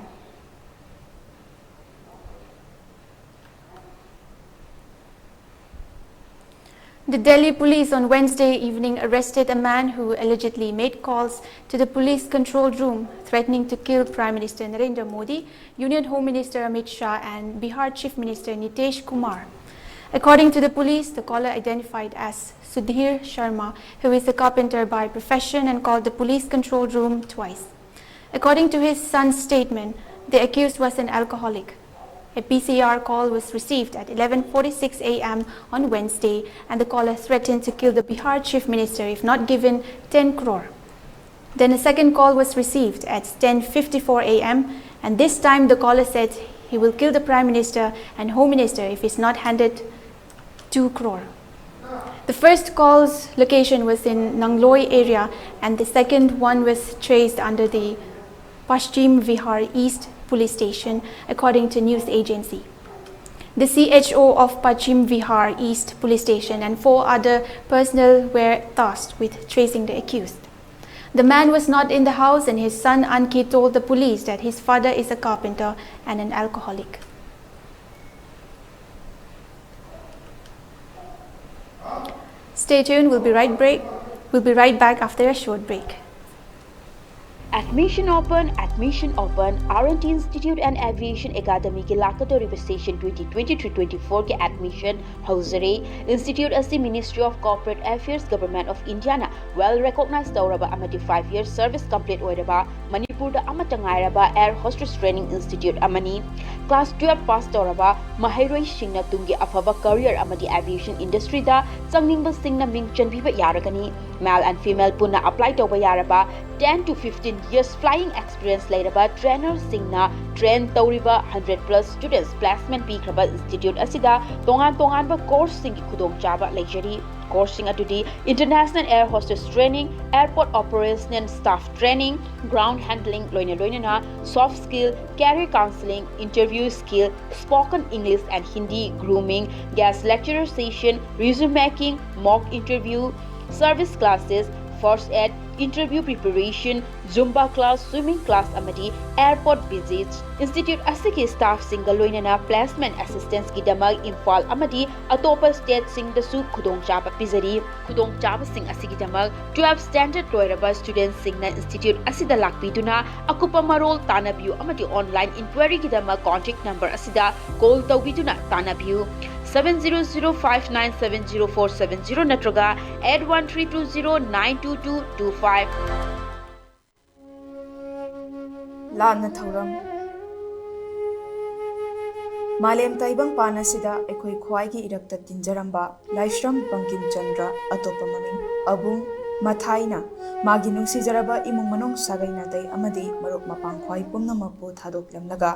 The Delhi police on Wednesday evening arrested a man who allegedly made calls to the police control room threatening to kill Prime Minister Narendra Modi, Union Home Minister Amit Shah, and Bihar Chief Minister Nitish Kumar. According to the police, the caller, identified as Sudhir Sharma, who is a carpenter by profession and called the police control room twice. According to his son's statement, the accused was an alcoholic. A P C R call was received at eleven forty-six a m on Wednesday, and the caller threatened to kill the Bihar Chief Minister if not given ten crore. Then a second call was received at ten fifty-four a m, and this time the caller said he will kill the Prime Minister and Home Minister if he's not handed two crore. The first call's location was in Nangloi area, and the second one was traced under the Paschim Vihar East Police Station, according to news agency. The C H O of Paschim Vihar East Police Station and four other personnel were tasked with tracing the accused. The man was not in the house, and his son Ankit told the police that his father is a carpenter and an alcoholic. Stay tuned, we'll be right break. We'll be right back after a short break. Admission open, admission open. R and T Institute and Aviation Academy ꯒꯤ ꯂꯥꯛꯀꯗꯧꯔꯤꯕ session twenty twenty-three twenty-four ꯒꯤ admission ꯍꯧꯖꯔꯦ꯫ Institute ꯑꯁꯤ Ministry of Corporate Affairs, Government of India ꯅ well recognize ꯇꯧꯔꯕ ꯑꯃꯗꯤ five year service complete ꯑꯣꯏꯔꯕ ꯃꯅꯤꯄꯨꯔꯗ ꯑꯃꯠꯇ ꯉꯥꯏꯔꯕ air hostess training institute ꯑꯃꯅꯤ꯫ Class twelve pass ꯇꯧꯔꯕ ꯃꯍꯩꯔꯣꯏꯁꯤꯡꯅ ꯇꯨꯡꯒꯤ ꯑꯐꯕ career ꯑꯃꯗꯤ aviation industry ꯗ ꯆꯪꯅꯤꯡꯕꯁꯤꯡꯅ ꯃꯤꯡ ꯆꯟꯕꯤꯕ ꯌꯥꯔꯒꯅꯤ꯫ Male and female ꯄꯨꯟꯅ apply ꯇꯧꯕ ꯌꯥꯔꯕ ten to fifteen years flying experience ꯂꯩꯔꯕ trainer ꯁꯤꯡꯅ train ꯇꯧꯔꯤꯕ hundred plus students placement ꯄꯤꯈ꯭ꯔꯕ institute ꯑꯁꯤꯗ ꯇꯣꯉꯥꯟ ꯇꯣꯉꯥꯟꯕ course ꯁꯤꯡꯒꯤ ꯈꯨꯗꯣꯡꯆꯥꯕ ꯂꯩꯖꯔꯤ꯫ Course ꯁꯤꯡ ꯑꯗꯨꯗꯤ International Air Hostess Training, Airport Operational Staff Training, Ground Handling ꯂꯣꯏꯅ ꯂꯣꯏꯅꯅ soft skill, career counseling, interview skill, spoken English and Hindi, grooming, guest lecturer session, resume making, mock interview, service classes, first aid, interview preparation, Zumba class, swimming class ꯑꯃꯗꯤ airport visits꯫ Institute ꯑꯁꯤꯒꯤ staff ꯁꯤꯡꯒ ꯂꯣꯏꯅꯅ placement assistance ꯀꯤꯗꯃꯛ ꯏꯝꯐꯥꯜ ꯑꯃꯗꯤ ꯑꯇꯣꯞꯄ state ꯁꯤꯡꯗꯁꯨ ꯈꯨꯗꯣꯡꯆꯥꯕ ꯄꯤꯖꯔꯤ꯫ ꯈꯨꯗꯣꯡꯆꯥꯕꯁꯤꯡ ꯑꯁꯤꯒꯤꯗꯃꯛ twelve standard ꯂꯣꯏꯔꯕ student ꯁꯤꯡꯅ institute ꯑꯁꯤꯗ ꯂꯥꯛꯄꯤꯗꯨꯅ ꯑꯀꯨꯞꯄ ꯃꯔꯣꯜ ꯇꯥꯟꯅꯕꯤꯌꯨ ꯑꯃꯗꯤ online inquiry ꯒꯤꯗꯃꯛ contact number ꯑꯁꯤꯗ call ꯇꯧꯕꯤꯗꯨꯅ ꯇꯥꯟꯅꯕꯤꯌꯨ, seven zero zero five nine seven zero four seven zero ꯅꯠꯇ꯭ꯔꯒ eight one three two zero nine two two two five꯫ ꯂꯥꯟꯅ ꯊꯧꯔꯝ꯫ ꯃꯥꯂꯦꯝ ꯇꯥꯏꯕꯪꯄꯥꯟ ꯑꯁꯤꯗ ꯑꯩꯈꯣꯏ ꯈ꯭ꯋꯥꯏꯒꯤ ꯏꯔꯛꯇ ꯇꯤꯟꯖꯔꯝꯕ ꯂꯥꯏꯁ꯭ꯔꯝ ꯕꯪꯀꯤꯝ ꯆꯟꯗ꯭ꯔ, ꯑꯇꯣꯞꯄ ꯃꯃꯤꯡ ꯑꯕꯨꯡ ꯃꯊꯥꯏꯅ, ꯃꯥꯒꯤ ꯅꯨꯡꯁꯤꯖꯔꯕ ꯏꯃꯨꯡ ꯃꯅꯨꯡ, ꯁꯥꯒꯩ ꯅꯥꯇꯩ ꯑꯃꯗꯤ ꯃꯔꯨꯞ ꯃꯄꯥꯡ ꯈ꯭ꯋꯥꯏ ꯄꯨꯝꯅꯃꯛꯄꯨ ꯊꯥꯗꯣꯛꯂꯝꯂꯒ,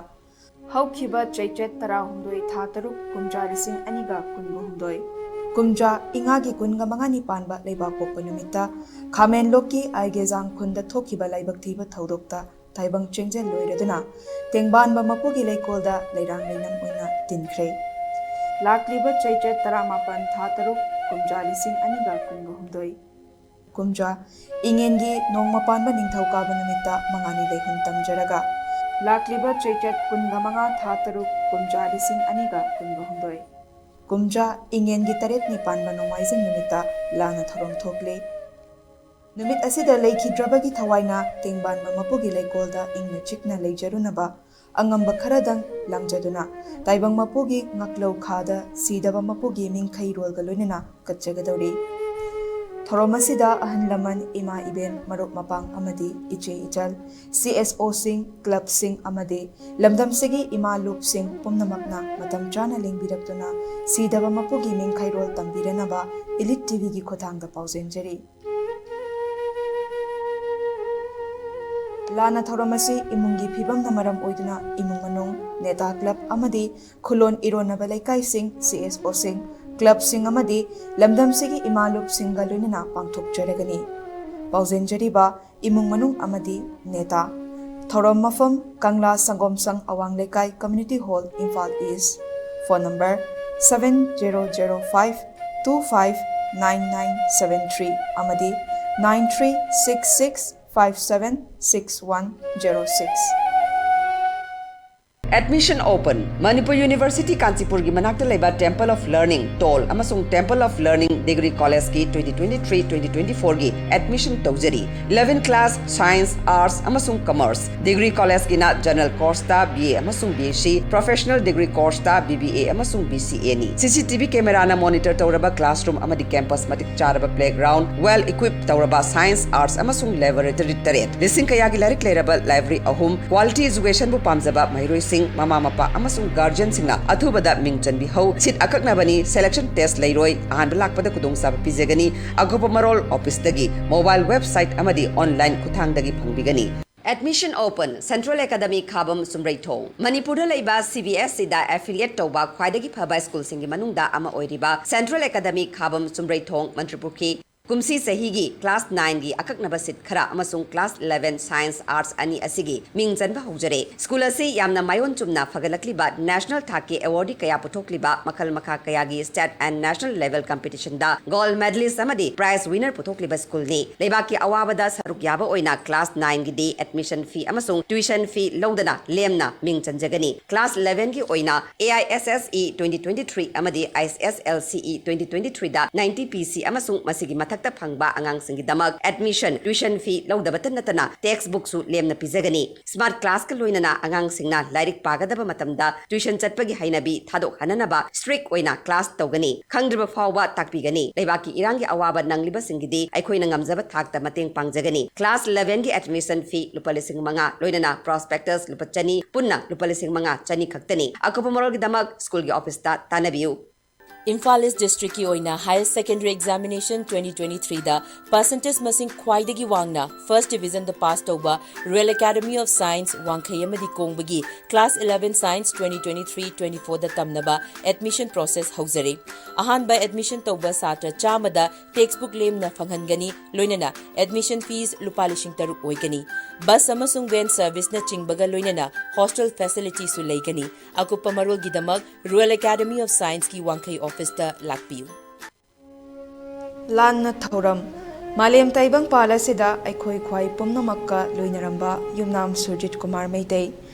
ꯍꯧꯈꯤꯕ ꯆꯩꯆꯠ ꯇꯔꯥꯍꯨꯝꯗꯣꯏ, ꯊꯥ ꯇꯔꯨꯛ, ꯀꯨꯝꯖꯥ ꯂꯤꯁꯤꯡ ꯑꯅꯤꯒ ꯀꯨꯟꯍꯨꯝꯗꯣꯏ, ꯀꯨꯝꯖꯥ ꯏꯉꯥꯒꯤ ꯀꯨꯟꯒ ꯃꯉꯥꯅꯤ ꯄꯥꯟꯕ ꯂꯩꯕꯥꯛꯄꯣꯛꯄ ꯅꯨꯃꯤꯠꯇ ꯈꯥꯃꯦꯟꯂꯣꯛꯀꯤ ꯑꯥꯏꯒꯦꯖꯥꯡ ꯈꯨꯟꯗ ꯊꯣꯛꯈꯤꯕ ꯂꯥꯏꯕꯛ ꯊꯤꯕ ꯊꯧꯗꯣꯛꯇ ꯇꯥꯏꯕꯪ ꯆꯦꯡꯖꯦꯜ ꯂꯣꯏꯔꯗꯨꯅ ꯇꯦꯡꯕꯥꯟꯕ ꯃꯄꯨꯒꯤ ꯂꯩꯀꯣꯜꯗ ꯂꯩꯔꯥꯡ ꯂꯩꯅꯝ ꯑꯣꯏꯅ ꯇꯤꯟꯈ꯭ꯔꯦ꯫ ꯂꯥꯛꯂꯤꯕ ꯆꯩꯆꯠ ꯇꯔꯥꯃꯥꯄꯟ, ꯊꯥ ꯇꯔꯨꯛ, ꯀꯨꯝꯖꯥ ꯂꯤꯁꯤꯡ ꯑꯅꯤꯒ ꯀꯨꯟꯒ ꯍꯨꯝꯗꯣꯏ꯫ ꯀꯨꯝꯖꯥ ꯏꯉꯦꯟꯒꯤ ꯅꯣꯡꯃ ꯄꯥꯟꯕ ꯅꯤꯡꯊꯧꯀꯥꯕ ꯅꯨꯃꯤꯠꯇ ꯃꯉꯥꯅꯤ ꯂꯩꯍꯨꯟ ꯇꯝꯖꯔꯒ ꯂꯥꯛꯂꯤꯕ ꯆꯩꯆꯠ ꯀꯨꯟꯒ ꯃꯉꯥ, ꯊꯥ ꯇꯔꯨꯛ, ꯀꯨꯝꯖꯥ ꯂꯤꯁꯤꯡ ꯑꯅꯤꯒ ꯀꯨꯟꯒ ꯍꯨꯝꯗꯣꯏ꯫ ꯀꯨꯝꯖꯥ ꯏꯉꯦꯟꯒꯤ ꯇꯔꯦꯠꯅꯤ ꯄꯥꯟꯕ ꯅꯣꯡꯃꯥꯏꯖꯤꯡ ꯅꯨꯃꯤꯠꯇ ꯂꯥꯟꯅ ꯊꯧꯔꯝ ꯊꯣꯛꯂꯦ꯫ ꯅꯨꯃꯤꯠ ꯑꯁꯤꯗ ꯂꯩꯈꯤꯗ꯭ꯔꯕꯒꯤ ꯊꯋꯥꯏꯅ ꯇꯦꯡꯕꯥꯟꯕ ꯃꯄꯨꯒꯤ ꯂꯩꯀꯣꯜꯗ ꯏꯪꯅ ꯆꯤꯛꯅ ꯂꯩꯖꯔꯨꯅꯕ ꯑꯉꯝꯕ ꯈꯔꯗꯪ ꯂꯥꯡꯖꯗꯨꯅ ꯇꯥꯏꯕꯪ ꯃꯄꯨꯒꯤ ꯉꯥꯛꯂꯧ ꯈꯥꯗ ꯁꯤꯗꯕ ꯃꯄꯨꯒꯤ ꯃꯤꯡꯈꯩꯔꯣꯜꯒ ꯂꯣꯏꯅꯅ ꯀꯠꯆꯒꯗꯧꯔꯤ꯫ ꯊꯧꯔꯝ ꯑꯁꯤꯗ ꯑꯍꯜ ꯂꯃꯟ, ꯏꯃꯥ ꯏꯕꯦꯟ, ꯃꯔꯨꯞ ꯃꯄꯥꯡ ꯑꯃꯗꯤ ꯏꯆꯦ ꯏꯆꯜ, ꯁꯤ ꯑꯦꯁ ꯑꯣꯁꯤꯡ, ꯀ꯭ꯂꯕꯁꯤꯡ ꯑꯃꯗꯤ ꯂꯝꯗꯝꯁꯤꯒꯤ ꯏꯃꯥ ꯂꯨꯞꯁꯤꯡ ꯄꯨꯝꯅꯃꯛꯅ ꯃꯇꯝ ꯆꯥꯅ ꯂꯦꯡꯕꯤꯔꯛꯇꯨꯅ ꯁꯤꯗꯕ ꯃꯄꯨꯒꯤ ꯃꯤꯡꯈꯩꯔꯣꯜ ꯇꯝꯕꯤꯔꯅꯕ ꯏꯂꯤꯠ ꯇꯤꯚꯤꯒꯤ ꯈꯨꯠꯊꯥꯡꯗ ꯄꯥꯎꯖꯦꯟꯖꯔꯤ꯫ ꯂꯥꯟꯅ ꯊꯧꯔꯝ ꯑꯁꯤ ꯏꯃꯨꯡꯒꯤ ꯐꯤꯕꯝꯅ ꯃꯔꯝ ꯑꯣꯏꯗꯨꯅ ꯏꯃꯨꯡ ꯃꯅꯨꯡ, ꯅꯦꯇꯥ ꯀ꯭ꯂꯕ ꯑꯃꯗꯤ ꯈꯨꯂꯣꯟ ꯏꯔꯣꯟꯅꯕ ꯂꯩꯀꯥꯏꯁꯤꯡ, ꯁꯤ ꯑꯦꯁ ꯑꯣꯁꯤꯡ, ꯀ꯭ꯂꯕꯁꯤꯡ ꯑꯃꯗꯤ ꯂꯝꯗꯝꯁꯤꯒꯤ ꯏꯃꯥ ꯂꯨꯞꯁꯤꯡꯒ ꯂꯣꯏꯅꯅ ꯄꯥꯡꯊꯣꯛꯆꯔꯒꯅꯤ꯫ ꯄꯥꯎꯖꯦꯟꯖꯔꯤꯕ ꯏꯃꯨꯡ ꯃꯅꯨꯡ ꯑꯃꯗꯤ ꯅꯦꯇꯥ꯫ ꯊꯧꯔꯝ ꯃꯐꯝ, ꯀꯪꯂꯥ ꯁꯪꯒꯣꯝ ꯁꯪ ꯑꯋꯥꯡ ꯂꯩꯀꯥꯏ, community hall, Imphal east. Phone number seven zero zero five two five nine nine seven three ꯑꯃꯗꯤ nine three six six five seven six one zero six꯫ Admission open꯫ Manipur university ꯀꯥꯟꯆꯤꯄꯨꯔꯒꯤ ꯃꯅꯥꯛꯇ ꯂꯩꯕ Temple of Learning, ꯇꯣꯜ, ꯑꯃꯁꯨꯡ Temple of Learning Degree Collegeꯀꯤ twenty twenty-three twenty twenty-fourꯒꯤ admission ꯇꯧꯖꯔꯤ꯫ Eleven class, Science, Arts, ꯑꯃꯁꯨꯡ Commerce꯫ Degree Collegeꯀꯤꯅ General Courseꯇ B A ꯑꯃꯁꯨꯡ B S C, Professional Degree Courseꯇ B B A ꯑꯃꯁꯨꯡ B C Aꯅꯤ꯫ C C T V cameraꯅ monitor ꯇꯧꯔꯕ classroom ꯑꯃꯗꯤ campus ꯃꯇꯤꯛ ꯆꯥꯔꯕ playground, well equipped ꯇꯧꯔꯕ Science, Arts, ꯑꯃꯁꯨꯡ Laboratory ꯇꯔꯦꯠ꯫ ꯂꯤꯁꯤꯡ ꯀꯌꯥꯒꯤ ꯂꯥꯏꯔꯤꯛ ꯂꯩꯔꯕ library ꯑꯍꯨꯝ꯫ Quality educationꯕꯨ ꯄꯥꯝꯖꯕ ꯃꯍꯩꯔꯣꯏꯁꯤꯡ, ꯃꯃꯥ ꯃꯄꯥ, ꯑꯃꯁꯨꯡ guardianꯁꯤꯡꯅ ꯑꯊꯨꯕꯗ ꯃꯤꯡ ꯆꯟꯕꯤꯍꯧ꯫ Seat ꯑꯀꯛꯅꯕꯅꯤ, selection test ꯂꯩꯔꯣꯏ, ꯑꯍꯥꯟꯕ ꯂꯥꯛꯄꯗ ꯈꯨꯗꯣꯡꯆꯥꯕ ꯄꯤꯖꯒꯅꯤ꯫ ꯑꯀꯨꯞꯄ ꯃꯔꯣꯜ officeꯇꯒꯤ, mobile website ꯑꯃꯗꯤ online ꯈꯨꯠꯊꯥꯡꯗꯒꯤ ꯐꯪꯕꯤꯒꯅꯤ꯫ Admission open, Central Academy ꯈꯥꯕꯝ ꯆꯨꯝꯕ꯭ꯔꯩꯊꯣꯡ꯫ ꯃꯅꯤꯄꯨꯔꯗ ꯂꯩꯕ C B S E ꯗ affiliate ꯇꯧꯕ ꯈ꯭ꯋꯥꯏꯗꯒꯤ ꯐꯕ ꯁ꯭ꯀꯨꯜꯁꯤꯡꯒꯤ ꯃꯅꯨꯡꯗ ꯑꯃ ꯑꯣꯏꯔꯤꯕ Central Academy ꯈꯥꯕꯝ ꯆꯨꯝꯕ꯭ꯔꯩꯊꯣꯡ, ꯃꯟꯇ꯭ꯔꯤꯄꯨꯈ꯭ꯔꯤ꯫ ꯀꯨꯝꯁꯤ ꯆꯍꯤꯒꯤ class nine ꯒꯤ ꯑꯀꯛꯅꯕ seat ꯈꯔ ꯑꯃꯁꯨꯡ class eleven science arts ꯑꯅꯤ ꯑꯁꯤꯒꯤ ꯃꯤꯡ ꯆꯟꯕ ꯍꯧꯖꯔꯦ꯫ ꯁ꯭ꯀꯨꯜ ꯑꯁꯤ ꯌꯥꯝꯅ ꯃꯥꯏꯑꯣꯟ ꯆꯨꯝꯅ ꯐꯒꯠꯂꯛꯂꯤꯕ national ꯊꯥꯛꯀꯤ awardee ꯀꯌꯥ ꯄꯨꯊꯣꯛꯂꯤꯕ, ꯃꯈꯜ ꯃꯈꯥ ꯀꯌꯥꯒꯤ state and national level competition the gold medalist ꯑꯃꯗꯤ prize winner ꯄꯨꯊꯣꯛꯂꯤꯕ ꯁ꯭ꯀꯨꯜꯅꯤ꯫ ꯂꯩꯕꯥꯛꯀꯤ ꯑꯋꯥꯕꯗ ꯁꯔꯨꯛ ꯌꯥꯕ ꯑꯣꯏꯅ class nine ꯒꯤꯗꯤ admission fee ꯑꯃꯁꯨꯡ tuition fee ꯂꯧꯗꯅ ꯂꯦꯝꯅ ꯃꯤꯡ ꯆꯟꯖꯒꯅꯤ꯫ Class eleven ꯒꯤ ꯑꯣꯏꯅ A I S S E twenty twenty-three ꯑꯃꯗꯤ I S S L C E twenty twenty-three the ninety P C ꯑꯃꯁꯨꯡ ꯃꯁꯤꯒꯤ ꯃꯊꯛꯇ ꯐꯪꯕ ꯑꯉꯥꯡꯁꯤꯡꯒꯤꯗꯃꯛ admission, tuition fee ꯂꯧꯗꯕꯇ ꯅꯠꯇꯅ textbook ꯁꯨ ꯂꯦꯝꯅ ꯄꯤꯖꯒꯅꯤ꯫ Smart class ꯀ ꯂꯣꯏꯅꯅ ꯑꯉꯥꯡꯁꯤꯡꯅ ꯂꯥꯏꯔꯤꯛ ꯄꯥꯒꯗꯕ ꯃꯇꯝꯗ tuition ꯆꯠꯄꯒꯤ ꯍꯩꯅꯕꯤ ꯊꯥꯗꯣꯛꯍꯟꯅꯅꯕ strict ꯑꯣꯏꯅ class ꯇꯧꯒꯅꯤ꯫ ꯈꯪꯗ꯭ꯔꯤꯕ ꯐꯥꯎꯕ ꯇꯥꯛꯄꯤꯒꯅꯤ꯫ ꯂꯩꯕꯥꯛꯀꯤ ꯏꯔꯥꯡꯒꯤ ꯑꯋꯥꯕ ꯅꯪꯂꯤꯕꯁꯤꯡꯒꯤꯗꯤ ꯑꯩꯈꯣꯏꯅ ꯉꯝꯖꯕ ꯊꯥꯛꯇ ꯃꯇꯦꯡ ꯄꯥꯡꯖꯒꯅꯤ꯫ Class eleven ꯒꯤ admission fee ꯂꯨꯄꯥ ꯂꯤꯁꯤꯡ ꯃꯉꯥ, ꯂꯣꯏꯅꯅ prospectus ꯂꯨꯄꯥ ꯆꯅꯤ, ꯄꯨꯟꯅ ꯂꯨꯄꯥ ꯂꯤꯁꯤꯡ ꯃꯉꯥ ꯆꯅꯤ ꯈꯛꯇꯅꯤ꯫ ꯑꯀꯨꯞꯄ ꯃꯔꯣꯜꯒꯤꯗꯃꯛ ꯁ꯭ꯀꯨꯜꯒꯤ ꯑꯣꯐꯤꯁꯇ ꯇꯥꯟꯅꯕꯤꯌꯨ꯫ ꯏꯝꯐꯥꯜ ꯏꯁ ꯗꯤꯁꯇ꯭ꯔꯤꯛꯀꯤ ꯑꯣꯏꯅ higher secondary examination twenty twenty-three ꯗ percentage ꯃꯁꯤꯡ ꯈ꯭ꯋꯥꯏꯗꯒꯤ ꯋꯥꯡꯅ first division ꯗ pass ꯇꯧꯕ Royal Academy of Science ꯋꯥꯡꯈꯩ ꯑꯃꯗꯤ ꯀꯣꯡꯕꯒꯤ class eleven science twenty twenty-three twenty-four ꯗ ꯇꯝꯅꯕ admission process ꯍꯧꯖꯔꯦ꯫ ꯑꯍꯥꯟꯕ admission ꯇꯧꯕ ꯁꯥꯇ꯭ꯔ ꯆꯥꯝꯃꯗ textbook ꯂꯦꯝꯅ ꯐꯪꯍꯟꯒꯅꯤ, ꯂꯣꯏꯅꯅ admission fees ꯂꯨꯄꯥ ꯂꯤꯁꯤꯡ ꯇꯔꯨꯛ ꯑꯣꯏꯒꯅꯤ꯫ Bus ꯑꯃꯁꯨꯡ van service ꯅꯆꯤꯡꯕꯒ ꯂꯣꯏꯅꯅ hostel facility ꯁꯨ ꯂꯩꯒꯅꯤ꯫ ꯑꯀꯨꯞꯄ ꯃꯔꯣꯜꯒꯤꯗꯃꯛ Royal Academy of Science ꯀꯤ ꯋꯥꯡꯈꯩ ꯑꯣꯐꯤꯁꯇ ꯂꯥꯛꯄꯤꯌꯨ꯫ ꯂꯥꯟꯅ ꯊꯧꯔꯝ꯫ ꯃꯥꯂꯦꯝ ꯇꯥꯏꯕꯪꯄꯥꯜ ꯑꯁꯤꯗ ꯑꯩꯈꯣꯏ ꯈ꯭ꯋꯥꯏ ꯄꯨꯝꯅꯃꯛꯀ ꯂꯣꯏꯅꯔꯝꯕ ꯌꯨꯝꯅꯥꯝ ꯁꯨꯔꯖꯤꯠ ꯀꯨꯃꯥꯔ ꯃꯩꯇꯩ,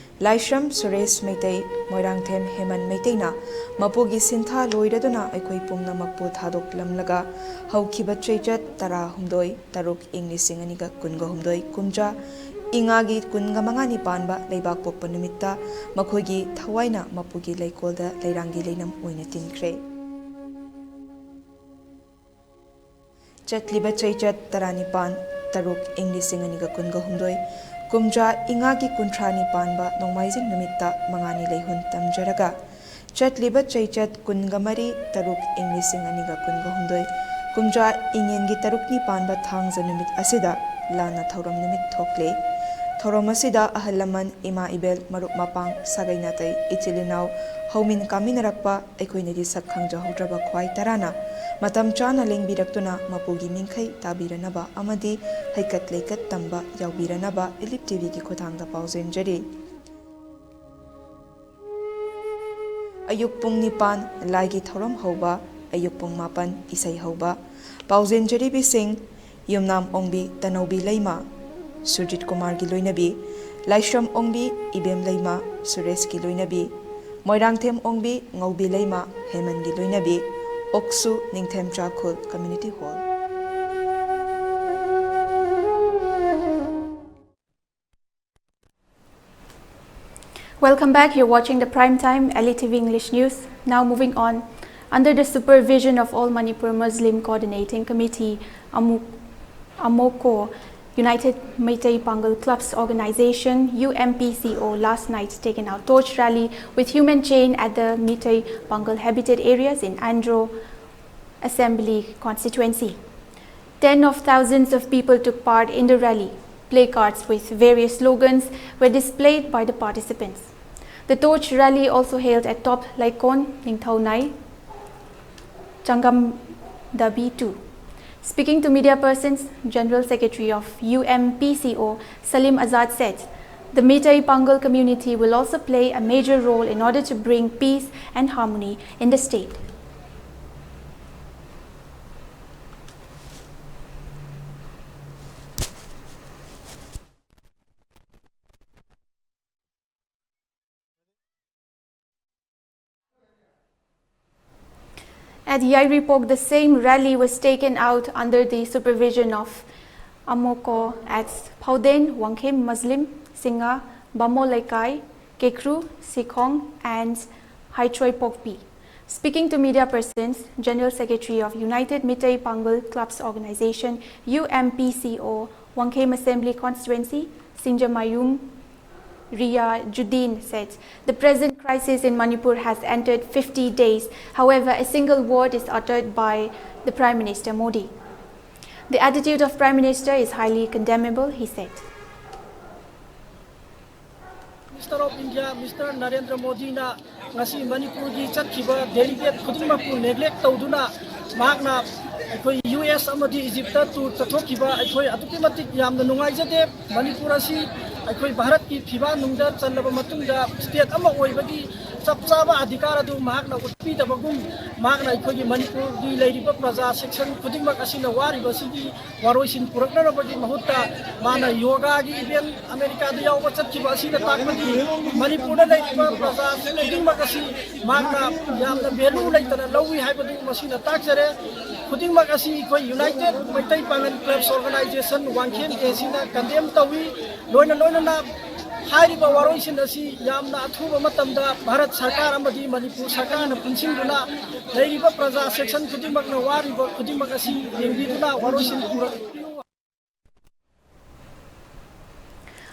ꯂꯥꯏꯁ꯭ꯔꯝ ꯁꯨꯔꯦꯁ ꯃꯩꯇꯩ, ꯃꯣꯏꯔꯥꯡꯊꯦꯝ ꯍꯦꯃꯟ ꯃꯩꯇꯩꯅ ꯃꯄꯨꯒꯤ ꯁꯤꯟꯊꯥ ꯂꯣꯏꯔꯗꯨꯅ ꯑꯩꯈꯣꯏ ꯄꯨꯝꯅꯃꯛꯄꯨ ꯊꯥꯗꯣꯛꯂꯝꯂꯒ ꯍꯧꯈꯤꯕ ꯆꯩꯆꯠ ꯇꯔꯥꯍꯨꯝꯗꯣꯏ ꯇꯔꯨꯛ ꯏꯪ ꯂꯤꯁꯤꯡ ꯑꯅꯤꯒ ꯀꯨꯟꯒ ꯍꯨꯝꯗꯣꯏ ꯀꯨꯝꯖꯥ ꯏꯉꯥꯒꯤ ꯀꯨꯟꯒ ꯃꯉꯥꯅꯤ ꯄꯥꯟꯕ ꯂꯩꯕꯥꯛꯄꯣꯛꯄ ꯅꯨꯃꯤꯠꯇ ꯃꯈꯣꯏꯒꯤ ꯊꯋꯥꯏꯅ ꯃꯄꯨꯒꯤ ꯂꯩꯀꯣꯜꯗ ꯂꯩꯔꯥꯡꯒꯤ ꯂꯩꯅꯝ ꯑꯣꯏꯅ ꯇꯤꯟꯈ꯭ꯔꯦ꯫ ꯆꯠꯂꯤꯕ ꯆꯩꯆꯠ ꯇꯔꯥꯅꯤꯄꯥꯟ ꯇꯔꯨꯛ ꯏꯪ ꯂꯤꯁꯤꯡ ꯑꯅꯤꯒ ꯀꯨꯟꯒ ꯍꯨꯝꯗꯣꯏ ꯀꯨꯝꯖꯥ ꯏꯉꯥꯒꯤ ꯀꯨꯟꯊ꯭ꯔꯥꯅꯤ ꯄꯥꯟꯕ ꯅꯣꯡꯃꯥꯏꯖꯤꯡ ꯅꯨꯃꯤꯠꯇ ꯃꯉꯥꯅꯤ ꯂꯩꯍꯨꯟ ꯇꯝꯖꯔꯒ, ꯆꯠꯂꯤꯕ ꯆꯩꯆꯠ ꯀꯨꯟꯒ ꯃꯔꯤ ꯇꯔꯨꯛ ꯏꯪ ꯂꯤꯁꯤꯡ ꯑꯅꯤꯒ ꯀꯨꯟꯒ ꯍꯨꯝꯗꯣꯏ ꯀꯨꯝꯖꯥ ꯏꯉꯦꯟꯒꯤ ꯇꯔꯨꯛꯅꯤ ꯄꯥꯟꯕ ꯊꯥꯡꯖ ꯅꯨꯃꯤꯠ ꯑꯁꯤꯗ ꯂꯥꯟꯅ ꯊꯧꯔꯝ ꯅꯨꯃꯤꯠ ꯊꯣꯛꯂꯦ꯫ ꯊꯧꯔꯝ ꯑꯁꯤꯗ ꯑꯍꯜ ꯂꯃꯟ, ꯏꯃꯥ ꯏꯕꯦꯜ, ꯃꯔꯨꯞ ꯃꯄꯥꯡ, ꯁꯥꯒꯩ ꯅꯥꯇꯩ, ꯏꯆꯤꯜ ꯏꯅꯥꯎ, ꯍꯧꯃꯤꯟ ꯀꯥꯃꯤꯟꯅꯔꯛꯄ, ꯑꯩꯈꯣꯏꯅꯗꯤ ꯁꯛ ꯈꯪꯖꯍꯧꯗ꯭ꯔꯕ ꯈ꯭ꯋꯥꯏ ꯇꯔꯥꯅ ꯃꯇꯝ ꯆꯥꯅ ꯂꯦꯡꯕꯤꯔꯛꯇꯨꯅ ꯃꯄꯨꯒꯤ ꯃꯤꯡꯈꯩ ꯇꯥꯕꯤꯔꯅꯕ ꯑꯃꯗꯤ ꯍꯩꯀꯠ ꯂꯩꯀꯠ ꯇꯝꯕ ꯌꯥꯎꯕꯤꯔꯅꯕ ꯏꯂꯤꯞ ꯇꯤꯚꯤꯒꯤ ꯈꯨꯠꯊꯥꯡꯗ ꯄꯥꯎꯖꯦꯟꯖꯔꯤ꯫ ꯑꯌꯨꯛ ꯄꯨꯡ ꯅꯤꯄꯥꯟ ꯂꯥꯏꯒꯤ ꯊꯧꯔꯝ ꯍꯧꯕ, ꯑꯌꯨꯛ ꯄꯨꯡ ꯃꯥꯄꯟ ꯏꯁꯩ ꯍꯧꯕ꯫ ꯄꯥꯎꯖꯦꯟꯖꯔꯤꯕꯤꯁꯤꯡ: ꯌꯨꯝꯅꯥꯝ ꯑꯣꯡꯕꯤ ꯇꯅꯧꯕꯤ ꯂꯩꯃ, ꯁꯨꯔꯖꯤꯠ ꯀꯨꯃꯥꯔꯒꯤ ꯂꯣꯏꯅꯕꯤ, ꯂꯥꯏꯁ꯭ꯔꯝ ꯑꯣꯡꯕꯤ ꯏꯕꯦꯝ ꯂꯩꯃ, ꯁꯨꯔꯦꯁꯀꯤ ꯂꯣꯏꯅꯕꯤ, ꯃꯣꯏꯔꯥꯡꯊꯦꯝ ꯑꯣꯡꯕꯤ ꯉꯧꯕꯤ ꯂꯩꯃ, ꯍꯦꯃꯟꯒꯤ ꯂꯣꯏꯅꯕꯤ, ꯑꯣꯛꯁꯨ ꯅꯤꯡꯊꯦꯝꯆꯥ ꯈꯨꯜ community hall. Welcome back. You're watching the Prime Time L E T V English News. Now moving on. Under the supervision of All Manipur Muslim Coordinating Committee, AMU-, AMOCO, United Meitei Pangal Clubs Organization, U M P C O, last night taken out torch rally with human chain at the Meitei Pangal habited areas in Andro Assembly Constituency. Ten of thousands of people took part in the rally. Placards with various slogans were displayed by the participants. The torch rally also held at Top Laikon, Ningthaonai, Changamdabi two. Speaking to media persons, General Secretary of U M P C O Salim Azad said, the Meitei Pangal community will also play a major role in order to bring peace and harmony in the state. At Yairipok, the same rally was taken out under the supervision of AMOCO at Phauden, Wangkhem Muslim, Singa, Bamo Leikai, Kekru, Sikhong, and Haitroi Pokpi. Speaking to media persons, General Secretary of United Meitei Pangal Clubs Organization, U M P C O, Wangkhem Assembly Constituency, Sinjamayum Riya Judin said, the present crisis in Manipur has entered fifty days. However, a single word is uttered by the Prime Minister Modi. The attitude of Prime Minister is highly condemnable, he said. Prime Minister of India, Mister Narendra Modina ꯉꯁꯤ ꯃꯅꯤꯄꯨꯔꯒꯤ ꯆꯠꯈꯤꯕ delegate ꯈꯨꯗꯤꯡꯃꯛꯄꯨ neglect ꯇꯧꯗꯨꯅ ꯃꯍꯥꯛꯅ ꯑꯩꯈꯣꯏ U S ꯑꯃꯗꯤ Egypt tour ꯆꯠꯊꯣꯛꯈꯤꯕ ꯑꯩꯈꯣꯏ ꯑꯗꯨꯛꯀꯤ ꯃꯇꯤꯛ ꯌꯥꯝꯅ ꯅꯨꯡꯉꯥꯏꯖꯗꯦ꯫ ꯃꯅꯤꯄꯨꯔ ꯑꯁꯤ ꯑꯩꯈꯣꯏ ꯚꯥꯔꯠꯀꯤ ꯐꯤꯕꯥꯛ ꯅꯨꯡꯗ ꯆꯜꯂꯕ ꯃꯇꯨꯡꯗ state ꯑꯃ ꯑꯣꯏꯕꯒꯤ ꯆꯞ ꯆꯥꯕ ꯑꯙꯤꯀꯥꯔ ꯑꯗꯨ ꯃꯍꯥꯛꯅ ꯎꯠꯄꯤꯗꯕꯒꯨꯝ, ꯃꯍꯥꯛꯅ ꯑꯩꯈꯣꯏꯒꯤ ꯃꯅꯤꯄꯨꯔꯒꯤ ꯂꯩꯔꯤꯕ ꯄ꯭ꯔꯖꯥ section ꯈꯨꯗꯤꯡꯃꯛ ꯑꯁꯤꯅ ꯋꯥꯔꯤꯕꯁꯤꯒꯤ ꯋꯥꯔꯣꯏꯁꯤꯟ ꯄꯨꯔꯛꯅꯅꯕꯒꯤ ꯃꯍꯨꯠꯇ ꯃꯥꯅ ꯌꯣꯒꯥꯒꯤ event ꯑꯃꯦꯔꯤꯀꯥꯗ ꯌꯥꯎꯕ ꯆꯠꯈꯤꯕ ꯑꯁꯤꯅ ꯇꯥꯛꯄꯗꯤ ꯃꯅꯤꯄꯨꯔꯗ ꯂꯩꯔꯤꯕ ꯄ꯭ꯔꯖꯥ ꯈꯨꯗꯤꯡꯃꯛ ꯑꯁꯤ ꯃꯍꯥꯛꯅ ꯌꯥꯝꯅ value ꯂꯩꯇꯅ ꯂꯧꯏ ꯍꯥꯏꯕꯗꯨ ꯃꯁꯤꯅ ꯇꯥꯛꯆꯔꯦ꯫ ꯈꯨꯗꯤꯡꯃꯛ ꯑꯁꯤ ꯑꯩꯈꯣꯏ United ꯃꯩꯇꯩ ꯄꯥꯉꯜ Clubs Organization ꯋꯥꯡꯈꯦꯝ ꯑꯦ ꯁꯤꯅ condemn ꯇꯧꯏ꯫ ꯂꯣꯏꯅ ꯂꯣꯏꯅꯅ ꯍꯥꯏꯔꯤꯕ ꯋꯥꯔꯣꯏꯁꯤꯟ ꯑꯁꯤ ꯌꯥꯝꯅ ꯑꯊꯨꯕ ꯃꯇꯝꯗ ꯚꯥꯔꯠ ꯁꯔꯀꯥꯔ ꯑꯃꯗꯤ ꯃꯅꯤꯄꯨꯔ ꯁꯔꯀꯥꯔꯅ ꯄꯨꯟꯁꯤꯟꯗꯨꯅ ꯂꯩꯔꯤꯕ ꯄ꯭ꯔꯖꯥ section ꯈꯨꯗꯤꯡꯃꯛꯅ ꯋꯥꯔꯤꯕ ꯈꯨꯗꯤꯡꯃꯛ ꯑꯁꯤ ꯌꯦꯡꯕꯤꯗꯨꯅ ꯋꯥꯔꯣꯏꯁꯤꯟ ꯄꯨꯔꯛꯄꯤꯌꯨ꯫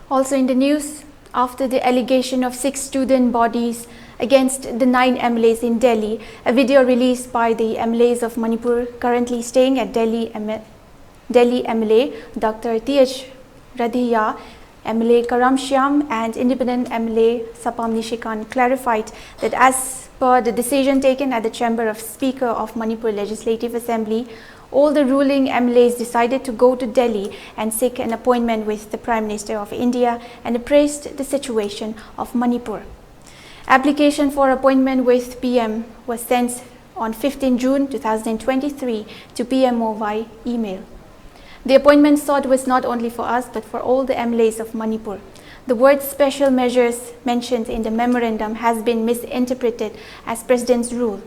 Also in the news, after the allegation of six student bodies against the nine M L As in Delhi, a video released by the M L As of Manipur currently staying at Delhi, M- Delhi M L A Doctor T H Radia, M L A Karam Shyam and independent M L A Sapam Nishikant clarified that as per the decision taken at the Chamber of Speaker of Manipur Legislative Assembly, all the ruling M L As decided to go to Delhi and seek an appointment with the Prime Minister of India and appraised the situation of Manipur. Application for appointment with P M was sent on fifteen June two thousand twenty-three to P M O by email. The appointment sought was not only for us but for all the M L As of Manipur. The word special measures mentioned in the memorandum has been misinterpreted as President's rule.